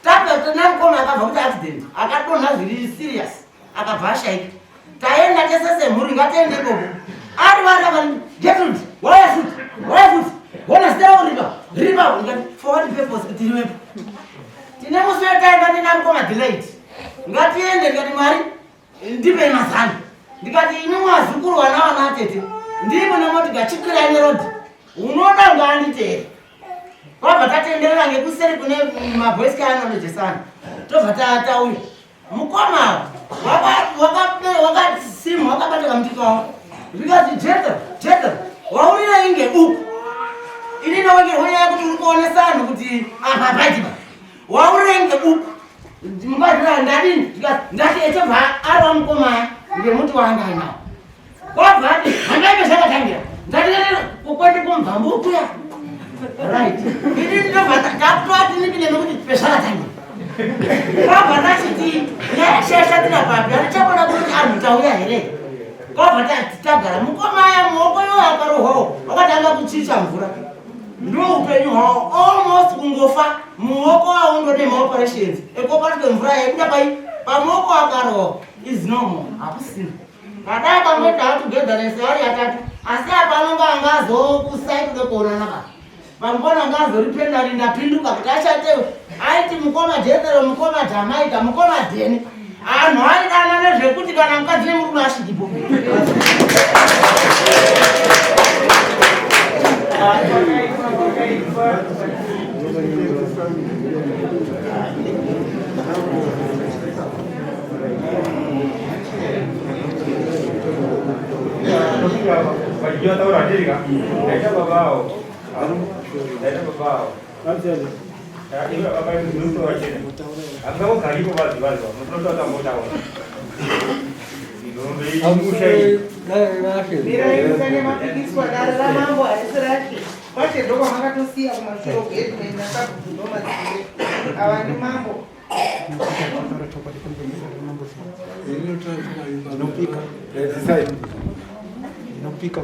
tapeta namukoma akabva kuti accident akadonha zviri serious akabva ashaika taenda tese semhuri ngatiende ikoko ari vana vani Gertrude waya futi waya futi hona zita rako ripa ripa ndikati for what purpose kuti riwepo tine musi wetaenda ndinamukoma delayed ngatiende ndikati mwari Ndipei mazano. Ndikati imi mwazukuru wana wana atete. Ndimo nemotika chikwirai neroad. Unoda ngaanditeere. Kwabva tatenderera ngekuseri kune maboys kaanorejesana. Tobva tauya. Mukoma wakasimu wakabata kamuti kawo. Zvikati Jether, Jether, waurira inge buku. Ini ndawengerwa nyaya kuti uri kuonesa anhu kuti apa paitika. Waurira inge buku. Mukadzi ndadini ndati echabva arova mukomaya ngemuti waanga ainawo kwabva ati handaive zvakatangira ndati kukwende kumubvambu kuya right ini ndinobva takutoati nipinde nekuti pezvakatangira kwabva ndachiti shashatira papi handichaona kuti anhu tauya here kwabva tagara mukomaya muoko iwo akarohwawo wakatanga kuchicha mvura Ndiwo upenyu hwawo almost kungofa muoko aundode maoperations ekuoparatwe mvura yaibuda pai pamuoko akarohwa is normal hakusina kadai pamwe taatogedhanese vari atatu asi apa anonga anga azokusai kude kuonana ba pamukona anga azoripendari ndapinduka kuti achatewe aiti mukoma jethero mukoma jamaika mukoma dheni Anhu aidanana zvekuti kana mukadzi nemurume asvikipo. Ndaita baba avo. Mapikiswa dare ramambo harisi rake kwashe ndokwamakatosiya kumashure kuheadman nasabhuku ndomadzire ava ndi mambo Ndinopika. Ndinopika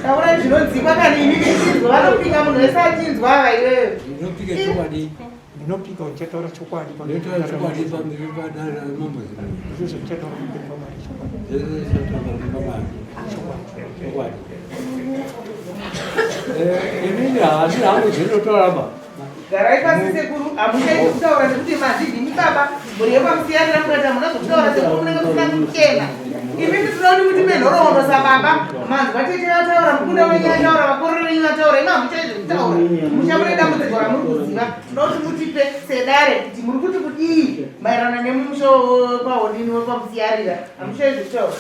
Taurai zvinonzikwa kana imi michinzwa vanopika munhu wese achinzwa ava iwewe. Ndinopika chokwadi. Ndinopika ndichataura chokwadi Ndinotaura chokwadi pamberi padare ramambo Zimunya. Ndizvo zvandichataura pamberi paMwari chokwadi. Ndizvo zvandichataura pamberi paMwari. Chokwadi. Chokwadi. Eh, inini handina hangu zvinotaura ba. Garai pasi sekuru, hamuchaiti kutaura nekuti mazidhimi baba, mhuri yekwamusiyanira mukati hamuna zvokutaura sekuru munenge musina kuchena. Imi tinoda kuti mutipe nhoroondo sababa, manzwa tete vataura, mukunda wenyu ataura, vakororo venyu vataura, imi hamuchaiti zvekutaura. Musha mune dambudziko ramuri kuziva, tinoda kuti mutipe sedare kuti muri kuti kudii maererano nemusha wekwaHonini wekwaMusiyarira, hamuchaiti zvekutaura.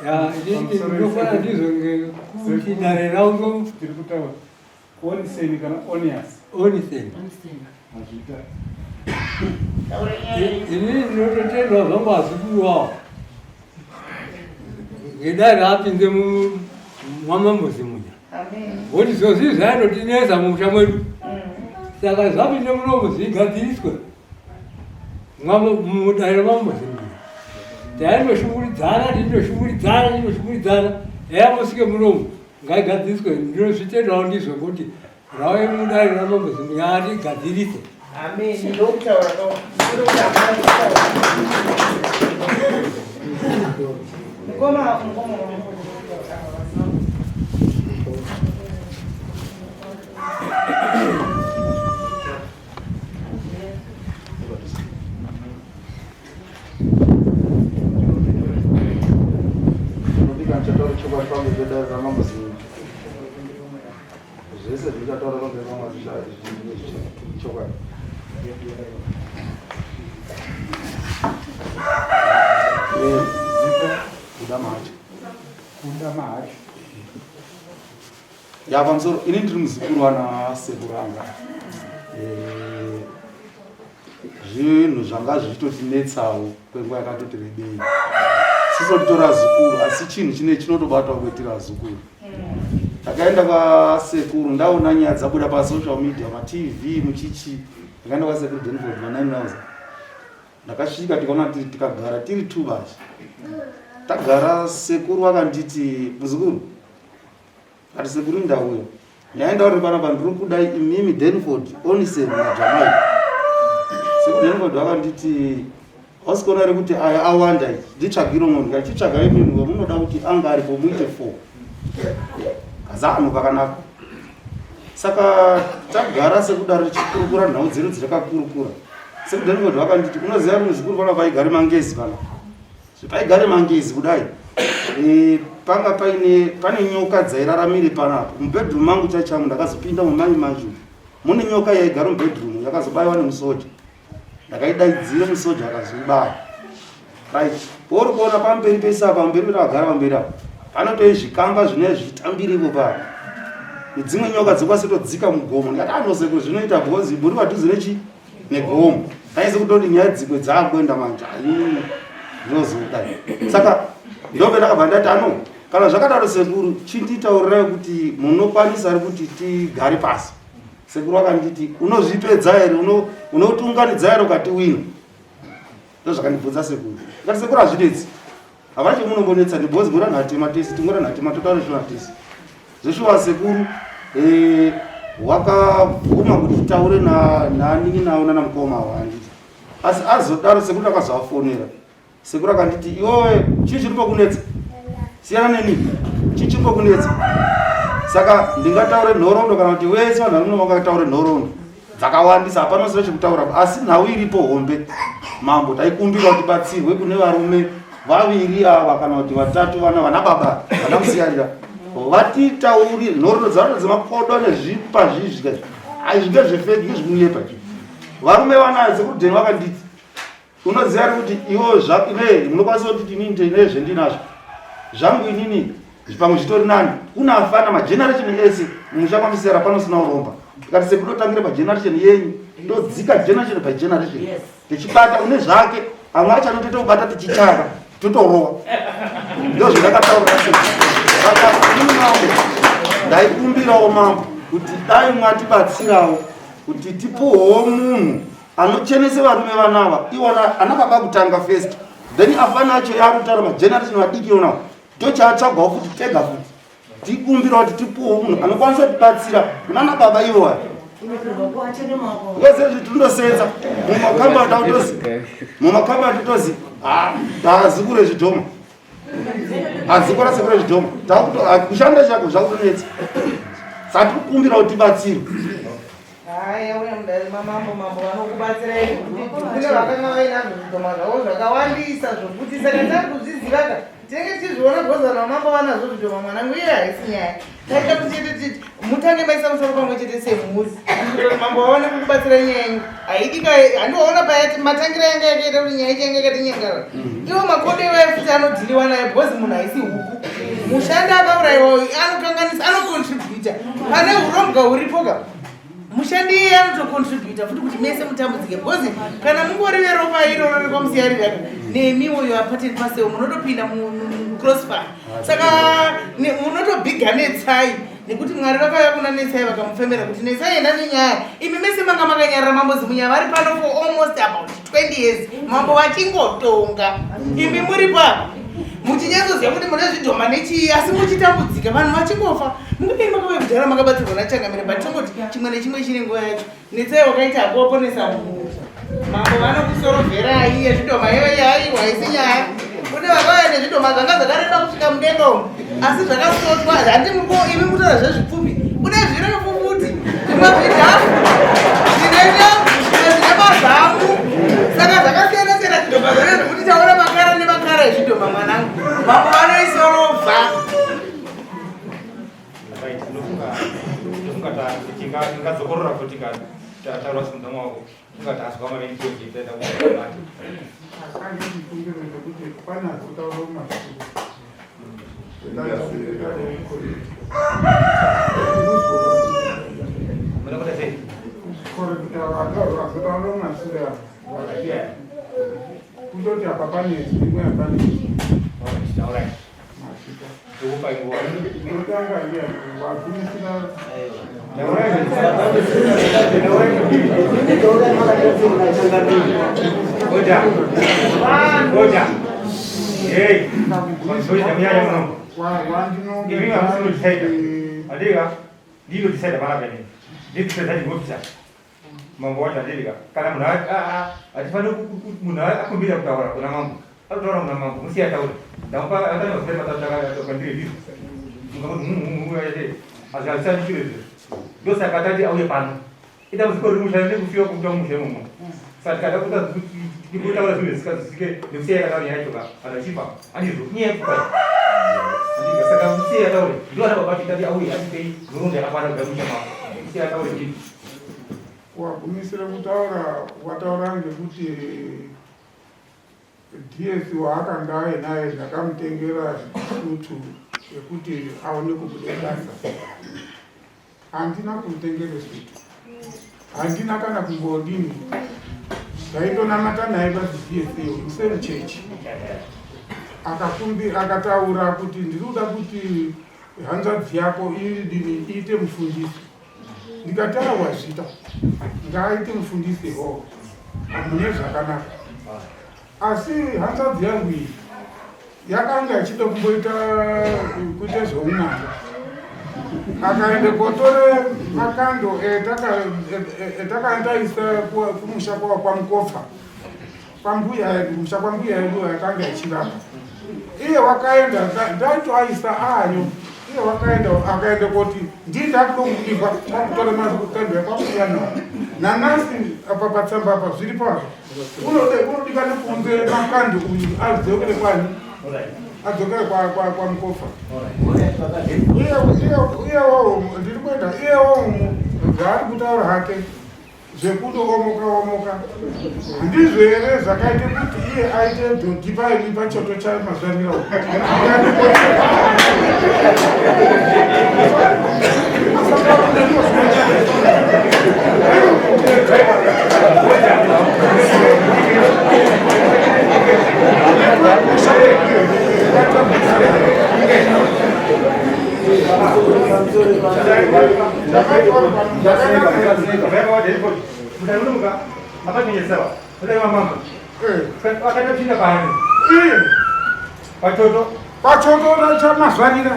Ya, inini ndinofanira ndizvo ngekuti dare rangu tiri kutaura Oniseni kana Onias. Oniseni. Mazvita. Inini ndinototendwa zvangu vazukuru wavo. Ngedare apinze mwamambo Zimunya. Voti zvozvi zvainotinetsa mumusha mwedu. Saka zvapinde munomu zvigadziriswe. Mudare ramambo Zimunya. Taindoshunguridzana, tinoshunguridzana, tinoshunguridzana. Eya mosvike munomu. Ngaigadziriswe ndinozvitendawo ndizvo kuti rauye mudare ramambo Zimunya rigadzirise. Amen. Ndokutaura kwa. Mukoma mukoma Ndichataura chokwadi pamberi pedare ramambo Zimunya. Zvese zvindichataura pamberi pamwari chokwadi. Zita Kuda Mahachi. Kuda Mahachi. Ya, pamusoro. Ini ndiri muzukuru wana sekuru anga. Eh, zvinhu zvanga zvichitotinetsawo kwenguva yakatoti rebei. Siso titora zukuru asi chinhu chine chinotobatwa kuitira zukuru. Takaenda kwasekuru ndaona nyaya dzabuda pasocial media, matv, muchichi. Ndakaenda kwasekuru Denford ma 9 miles. Ndakasvika tikaona tikagara tiri two basi. Tagara sekuru vakanditi muzukuru ati sekuru ndauya nyaya ndauri panapa ndiri kuda imimi Denford Onisen naJamai. Sekuru Denford vakanditi hausi kuona here kuti aya awanda ichi nditsvagiro munhu ndikati chitsvagai munhu wamunoda kuti anga aripo muite four kazano kakanaka saka tagara sekudaro tichikurukura nhau dzedu dzatakakurukura sekudenford vakanditi unoziva kuti muzukuru pana paigare mangezi pana paigare mangezi kudai e, panga paine pane nyoka dzairaramire panapo mubedroom mangu chaichamo ndakazopinda mumai macho mune nyoka yaigara mubedroom yakazobaiwa nemusoja ndakaidaidzira musoja akazoibaya right pauri kuona pamberi pese apa pamberi petakagara pamberi apa panotoi zvikamba zvinee zvichitambiripo paa nedzimwe nyoka dzokwanisa kutodzika mugomo ndikati anosekuru zvinoita because muri padhuze nechi negomo taise kutoti nyaya dzimwe dzaakuenda manje aii zvinozodai saka ndope ndakabva ndati ano kana zvakadaro sekuru chinditaurirai kuti munokwanisa ri kuti tigare pasi sekuru akanditi unozvipedza here unotiunganidza here ukatiwina ndozvakandibvunza sekuru ndikati sekuru hazvinetsi havana chemunombonetsa ndibhozi muri anhu atema tese tingori anhu atema totaura shona tese zveshuwa sekuru eh, wakabvuma kuti titaure naningi nawo nana mukoma avo handiti asi azodaro sekuru ndakazovafonera Sekuru akanditi iwewe chii chiri pokunetsa? Siyana neni. Chii chiri pokunetsa? Saka ndingataure nhoroondo kana kuti wese vanhu vari muno vangataure nhoroondo dzakawandisa hapana usina chekutaura asi nhau iripo hombe mambo taikumbira kuti batsirwe kune varume vaviri ava kana kuti vatatu vana vana baba vana musiyarira vatitauri nhoroondo dzavano dzemakodo nezvipa zvizvi aizvi ngezvefeki ngezvekunyepa varume vanayo sekuru deni vakanditi Unoziva here kuti iwo zvaine munokwanisa kuti inini ndine zvendinazvo zvangu inini pamwe zvitori nani kuna afana mageneration ese mumusha kwamusera panosina uromba tikati sekutotangira pageneration yenyu todzika generation by generation tichibata une zvake amwe acho anotoita kubata tichichara totorowa ndozvandakataura saka ini mambo ndaikumbirawo mambo kuti dai mwatibatsirawo kuti tipuhwewo munhu anochenese varume vanava iwona ana baba kutanga first then afana acho yaakutaura mageneration vadiki iwonawo tochaatsvagawo futi tega futi tikumbira kuti tipuwo munhu anokwanisa kutibatsira kunana baba iwowa vese zvi tindosenza mumakamba tautozi mumakamba totozi tazikure zvidhoma hazikora sekure zvidhoma kushanda chako zvakutonetsa saka tikukumbira kuti tibatsirwe Haya, uya mudare mamambo mambo vanokubatsirai kuti kune vakanga vainazvo zvidhoma zvavo zvakawandisa zvokuti saka tari kuzviziva ka tinenge tichizviona because vanhu vamambo vanazvo zvidhoma mwanangu iye haisi nyaya taita kuti chete titi mutange maisa musoro pamwe chete semhuri kuti mambo vaone kukubatsirai nyaya yenyu haidi ka handiwaona paya matangira yanga yakaita kuti nyaya ichange yakati nyangara iwo makodo iwayo futi anodhiliwa nayo because munhu haisi huku mushandi akaurayiwa anokanganisa anocontributa pane urombwa huripo ka mushandi iye anotocontributa futi kuti mese mutambudzike because kana mungori veropa iroro rekwamusiyarira nemiwo yo apateni paseo munotopinda mucrossfire saka munotobhiga netsai nekuti mwari vakauya kuna netsai vakamufemera kuti netsai enda nenyaya imi mese manga makanyarara mambo zimunya vari pano for almost about 20 years mambo vachingotonga imi muri pa muchinyatsoziva kuti mune zvidhoma nechii asi muchitambudzika vanhu vachingofa mungadai makauya kudhara makabatsirwa nachangamire but tongoti chimwe nechimwe chine nguva yacho netsai wakaita hako waponesa munhu mambo vanokusorovherai yezvidhoma iyoyi haiwa haisi nyaya kune vakauya nezvidhoma zvanga zvakareba kusvika mudenga umu asi zvakasotwa handi muko imi mutaura zvezvipfupi kune zvirefu futi zvimwe zvidhafu zvine ndebvu zvimwe zvine mazamu saka zvakasiyana siyana zvidhoma zvone zvekuti taona makara nemakara ezvidhoma mwanangu mambo vanoisorovha tingadzokorora futi taura simudza maoko ungatazwa mavenjejetaenda kuati Kutoti apa pane imwe hapane. Ndotanga ndiye wagumisira. Goja. Goja. Hey. Goja munyanya muno. Imi hamusino decide. Andika ndino decide panapa inini. Ndino decide Mambo wacho andika kana munhu hatifaniri munhu akumbira kutaura kuna mambo. Anotaura kuna mambo musiye ataure. Ndamupa atane mazita matatu akandiri ndizvo. Mukamuti mhu hazvisandi chiro izvo. Ndosaka tati auye pano. Idambudziko riri musha nekufiwa kumuta mumusha imomo. Saka tikada kutaura zvinhu zvisikazwisike nekusiya yakataura nyaya yacho ka vanhu vachifa handizvo inyaya yekufa handizvo saka musiye ataure ndo ana baba tati auye atipei nhoroondo yakakwana kubva musha mavo musiye ataure ndizvo. Wagumisira kutaura wataura ngekuti DS waakanga ainaye ndakamutengera sutu yekuti aone kubuda basa. Handina kumutengera sutu, handina kana kumbodini, ndaindonamata naye paDS iyo musame church. Akakumbi akataura kuti ndiri kuda kuti hanzvadzi yako idini iite mufundisi. Ndikati awa zvita ngaaite mufundisi ho mune zvakanaka. Asi hanzvadzi yangu iyi yakanga ichida kumboita kuita zveun'anga akaenda kotore makando etakanga taisa kumusha kwamukofa kwambuya kumusha kwambuya yedu yakanga ichirapa iye wakaenda ndaitoaisa ayo iye wakaenda akaenda koti ndii ndakuda kubikwa kwakutora makando ekwakuya nawo nanasi apa patsamba apa zviripo azvo unodikana kuunze makando uyu adzokere kwani adzokere kwamukofa iyewo ndiri kuenda iyewo zvaari kutaura hake zvekuti omoka omoka ndizvo here zvakaita kuti iye aite dhodhi paini pachoto chamazvarira Pachoto pachoto chamazvarira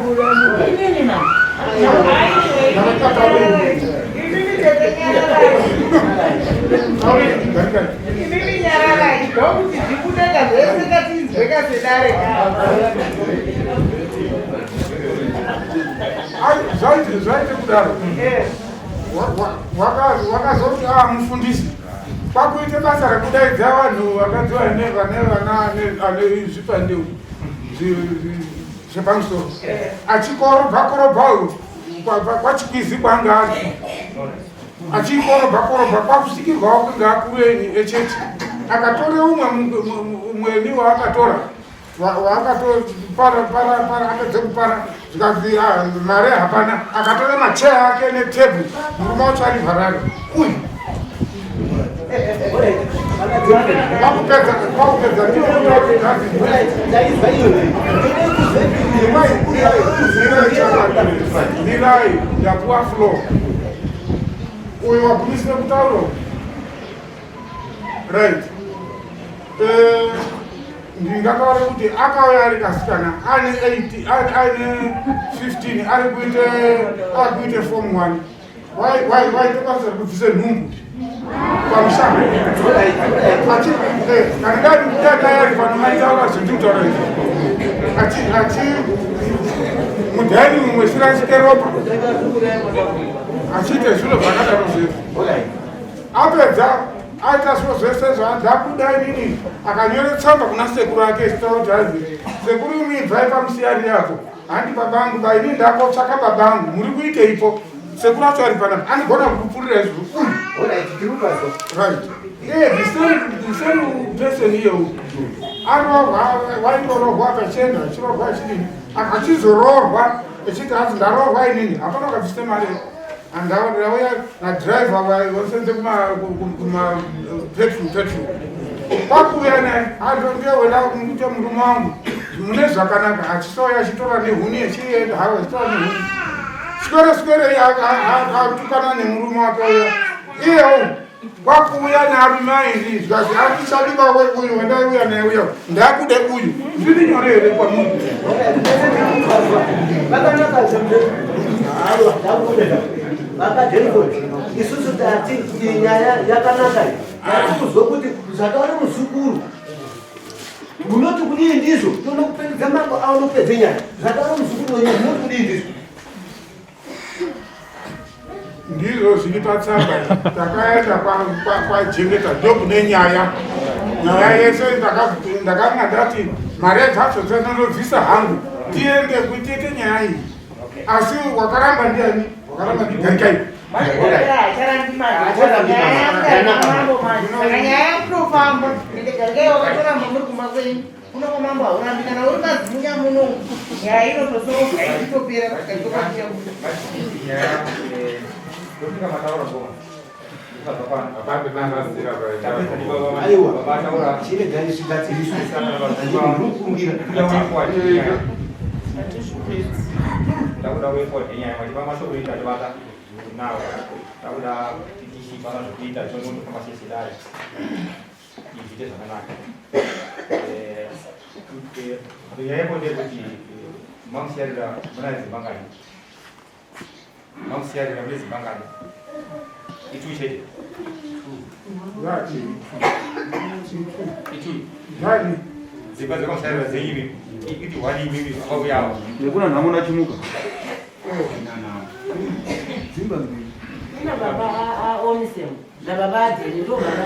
Imimi nyararai ndokuti zvibude ka zvese katinzwe kasedare ka. Zvaite kudaro eh. Wakazoti a ah, mufundisi kwakuite basa rekudaidza vanhu vakadzi vane vane vana ane zvipandeu zvepamusoro eh. achikorobha korobha kwachikwizi kwanga ari achikorobha korobha kwakusvikirwawo kunge akuru echechi akatore umwe mweni waakatora waakatopara para para apedze kupara zvikanzi ah, mari hapana akatora macheya ake netebhu murume wacho ari harare uyu kwakupedza kwakupedza ndirai ndapuwa floor uyu wagumisire kutaura right eh, ndingataure kuti akauya ari kasikana ane 8 ane 15 ari kuite ari kuite form 1 waitokwanisa kubvise nhumbu pamusha eh, kana dai dai ari pano maitaura zvindikutaura izvi achi achi mudhaini mumwe sirasike ropa achiite zviro zvakadaro zvese Apedza aita zviro zvese zvaandakuda inini akanyora tsamba kuna sekuru ake zitaura kuti hanzi sekuru imi ibvai pamusiyari yako handi babangu ba inini ndakotsvaka babangu muri kuiteipo sekuru acho ari panapa anogona kukupfurira izvo right iye the same the same person iyewo arohwa waitorohwa akachienda achirohwa achidini akachizoroorwa echiti hanzi ndaroorwa inini hapana ukabvise mari Andauya nadriver vasenze kuma petrol petrol. Kwakuuya naye atondewela mukuita murume wangu mune zvakanaka achisauya achitora nehuni achienda hawo achitora nehuni swere swere atukana nemurume wake uya iyewo kwakuuya nearume airi zvikazi andichadi vawe uyu wandaiuya naye uya ndakude uyu zviri nyore here kwamuri isusu tati nyaya yakanaka tati kuzwa kuti zvataura muzukuru munoti kudii ndizvo tonokupedza mambo aunopedze nyaya zvataura muzukuru wenyu munoti kudii ndizvo Ndizvo zviri patsamba takaenda kwajengeta ndokune nyaya nyaya yese ndakanga ndati mari dzacho dzandinobvisa hangu tiende kutiite nyaya iyi asi wakaramba ndiani wakaramba ndigarikai nyaya yakutofamba ende garikai wakatoramba muri kumba kwenyu Kuno kwamambo haurambi kana uri mazimunya muno nyaya inotosorwa ichitopera kusvika Nyaya eh, ndofunga mataura ngoma. Aiwa, chiregai zvigadziriswe. Ndinokumbira. Ndakuda kueford yenyaya matipa mashoko ita tibata nawo takuda tichipana zvekuita tonotofamba sesedare izviite zvakanaka eh, eh, nyaya yeko ndeyekuti eh, mamusiyarira muna dzimba ngani mamusiyarira mune dzimba ngani itu chete itu dzimba dzakamusiyarira dzenyimi iti hwani imimi akakuyawo nekuna nhamo nachimuka dzimba mbiri ina baba aonisemu nababa adheni ndo vana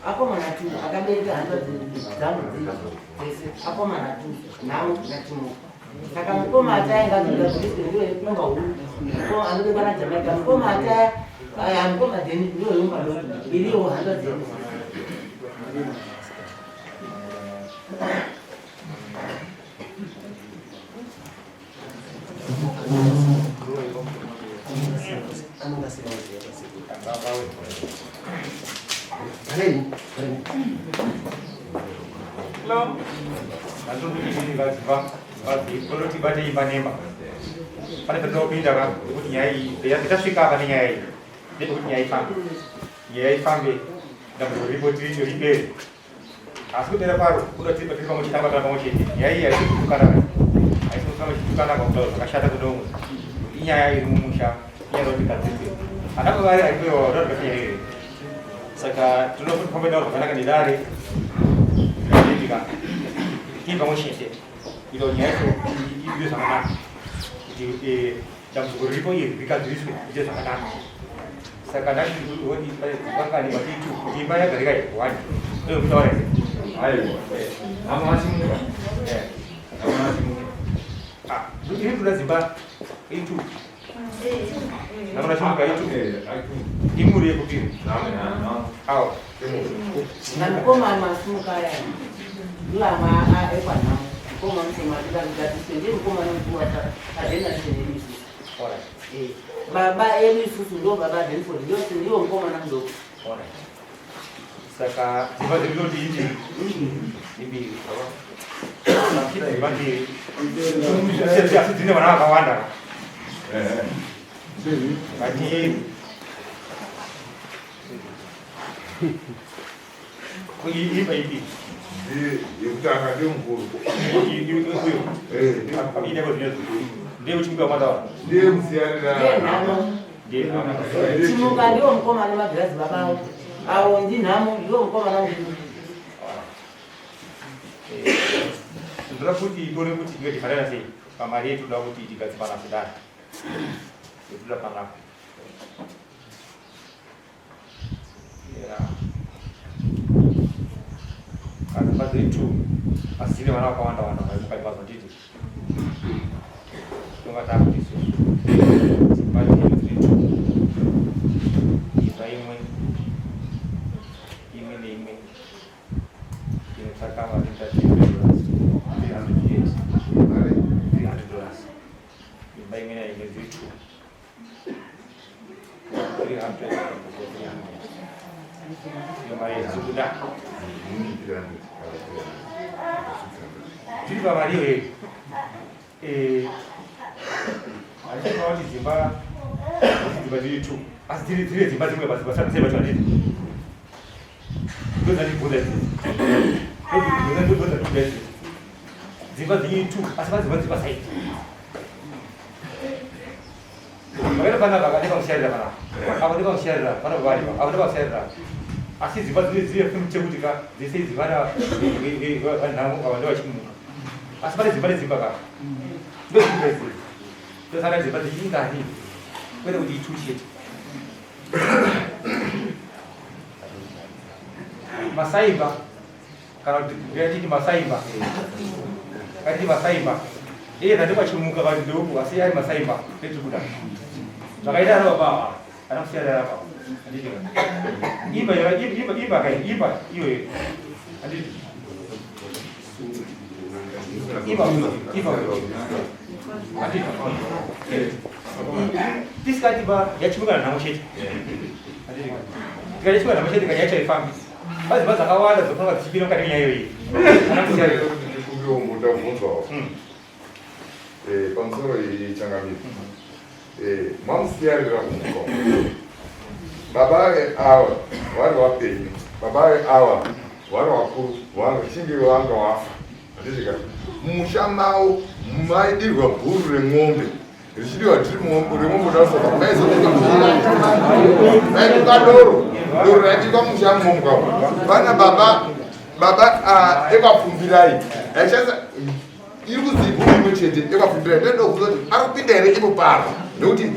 akomana tu akabereka hanzvadzi dzangu dzese akomana tu nhau natimuka saka mukoma ataya ngazogadziriswe ndiyo yekumba huru anobekwa najamaica mukoma ataya aya mukoma dheni ndiyo yekumba doko iriwo hanzvadzi yedu Tibate imba nemba pane patinopinda ka nekuti nyaya iyi tasvika apa nenyaya iyi ndepekuti nyaya ifambe nyaya ifambe dambudziko riripo ripere Asi kudera kwaro kuda tiri tiri pamwe chete tanga pamwe chete. Nyaya iyi haisi kutukana. Haisi kutanga chitukana kwa kutaura zvakashata kune umwe. Inyaya iri mumusha, inyaya yekuti gadzirwe. Ana baba ari aripo iwawa ndoda kuti nyaya iyi. Saka tinoda kuti fambe nawo zvakanaka nedare. Ndika. Tiri pamwe chete. Kuita kuti nyaya yacho ibude zvakanaka. Kuti eh, dambudziko riripo iri rigadziriswe riite zvakanaka. Saka ndati pangani vatitu kuti imba yagarika iyi one ndozvekutaura here? Aiwa. Hama vasimuka. Hama vasimuka. Ah, iri kuda dzimba itu. Namuna chimuka itu. Imuri yekupiri. Awo. Namukoma masimuka aya. Ndulama ekwanhamo. Mukoma mutema ndikazvigadziriswe ndiye mukoma nomukuru atadena tisenemisu. Eh, baba edu isusu ndo baba Denford ndio ndiwo mukomana mudoko. Saka dzimba dzedu ndoti iti imbiri. Dzimba mbiri. Asi dzine vana vakawanda. Ngati Imba ipi? Yekutanga ndiyo mukuru. Ndiye uchimuka mwana. Ndiye musiyani na. Ndiye nhamo. Chimuka ndiwo mukoma nemagirazi baba avo. Avo ndinhamo ndiwo mukoma namukuru. Ndoda kuti tione kuti tingadhifanana sei pamari yedu toda kuti tigadzipana kudai. Toda panapa. Kana padziri two asi dzine vana vakawanda wanda vari mukati madzo nditi tonga takuti isusu dzimba dzedu dziri two imba imwe imwe neimwe inotsvaka mari dollars 300 300 dollars imba imwe naimwe dziri two kana 300 kana 600. Tiri pamari iyoyo. Handichifuna kuti dzimba dzimba dziri two asi dziri dziri dzimba dzimwe basi basati vacho handiti ndodzandibvunza idzi ndodzandibvunza idzi dzimba dziri two asi vadzimba dziri pasaidi vakaita panapa aka nepamusiyarira panapa apa nepamusiyarira panapa vari apa nepamusiyarira asi dzimba dzine dzine funu chekuti ka dzese idzi vana vanhamo ava ndevachimuka asi pane dzimba nedzimba ka ndodzimba idzi ndosaka dzimba dzichingani kwete kuti itu chete masaimba kana kuti ngatiti masaimba ngatiti masaimba iye zati kwachimuka vanhu ndeuku asi ari masaimba ndetikuda zvakaita ana baba ava ana kusiyana apa handiti imba imba imba kai imba iyoyo handiti imba imba handiti tisikati ba yachimuka nhamo chete handiti tikati chimuka nhamo chete kanyacha ifambi Bazi bazi akawanda dzofanira dzichipinda mukati menyaya iyoyi. Ndikumbirawo ndabvunzwawo. Eh, pamusoro iyi changamire. Eh, mamusiyarira kumuka. Baba ve ava vari vapenyu. Baba ve ava vari vakuru, vachinge vanga vafa. Handiti ka? Mumusha mavo maidirwa bhuru remwombe. Richidiwa tiri remombo tasoka maizobika maibika doro doro raibikwa musha mumomuka vana baba baba ah, ekwapfumbirai aishandisa iri kuzi bhuku imwe chete ekwapfumbirai ndoda kuziva kuti ari kupinda here ipo paro nekuti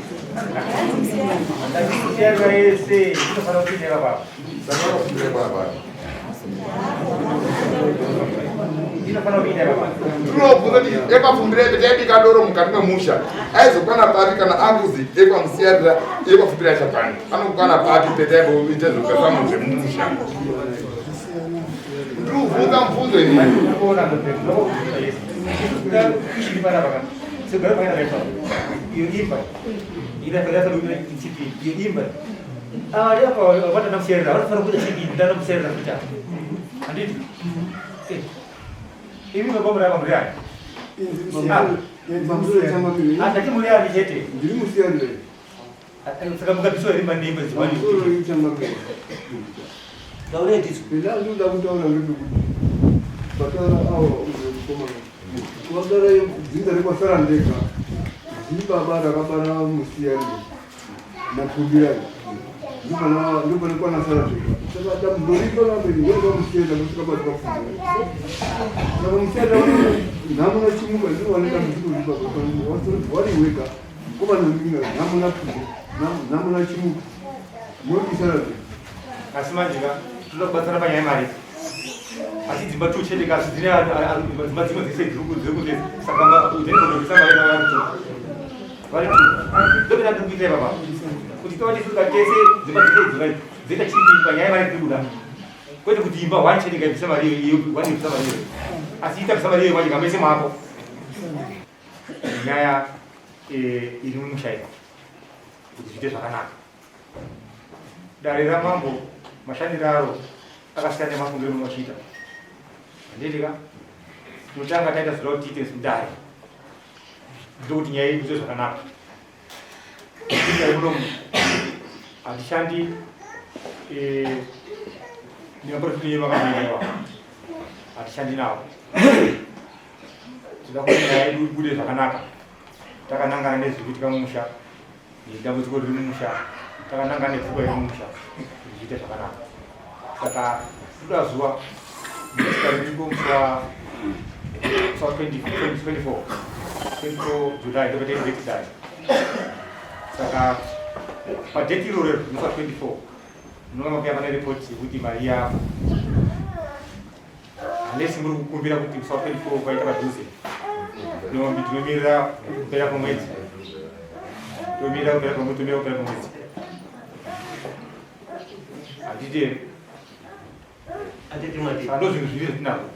Ndinobvunza kuti ekwafumbira ipi taibika doro mukati memusha aizokwana papi kana akuzi ekwamusiyarira ekwafumbira chapani anokwana papi petaimboita zvekugasamu zvemumusha ndinobvunza mubvunzo ini Ah, apa wata namusiyarira vanofanira kuita chidini ndanamusiyarira kuita handiti eh, imi baba muri apa muri ani andati muri ani chete ndiri musiyarira saka mukabviswa here mandimba dzimandinoda kutaura ndepekuti vataura awa uzomukomana vagara dzinza rekwasara ndega zibaba rakabara musiyarira nakumbirai ndopane kwanasara zvega saka dambudziko riri pavamweni ndopamusiyana kusvika bati vapfumbira saka musiyana nhamo nachimuka ndinowane dambudziko riri papa wari wega komana ndinga nhamo napfumbira nhamo nachimuka munobisana zvega asi manje ka tinoda kubatsana panyaya yemari asi dzimba two chete kasi dzine dzimba dzimwe dzese dziri kunze saka dzinogona mari navantu vari two ndopinda ndiri kuita ipapa kuti tova tisu tese dzimba dzese dzimba dzoita chipi panyaya yemari dziri kuda kwete kuti imba one chete ngaibvisa mari iyo one ibvisa mari iyo asi itabvisa mari iyo manje ngamese mako nyaya eh, iri mumusha ino kuti zviite zvakanaka Dare ramambo mashandiro aro akasiyana nemafungiro munochiita. Handiti ka? Tinotanga taita zvinoda kuti tiite mudare. Ndokuti nyaya yedu iite zvakanaka. Dare munomu hatishandi eh, nevaprofita vakamirwa. Hatishandi navo. Tinoda kuti nyaya yedu ibude zvakanaka. Takanangana nezviri kuitika mumusha. Dambudziko riri mumusha takananga nepfungwa iri mumusha kuti zviite zvakanaka. Saka toda zuva ririko musi wa 24 24 July ndopataita date dai. Saka padate iroro musi wa 24 munonga makuya pane report yekuti mari yapo unless muri kukumbira kuti musi wa 24 kwaita padhuze nombi tinomirira kupera kwemwedzi tomirira kupera kwemwedzi tomirira kupera kwemwedzi handiti here ndo zvinhu zviri zvatinazvo.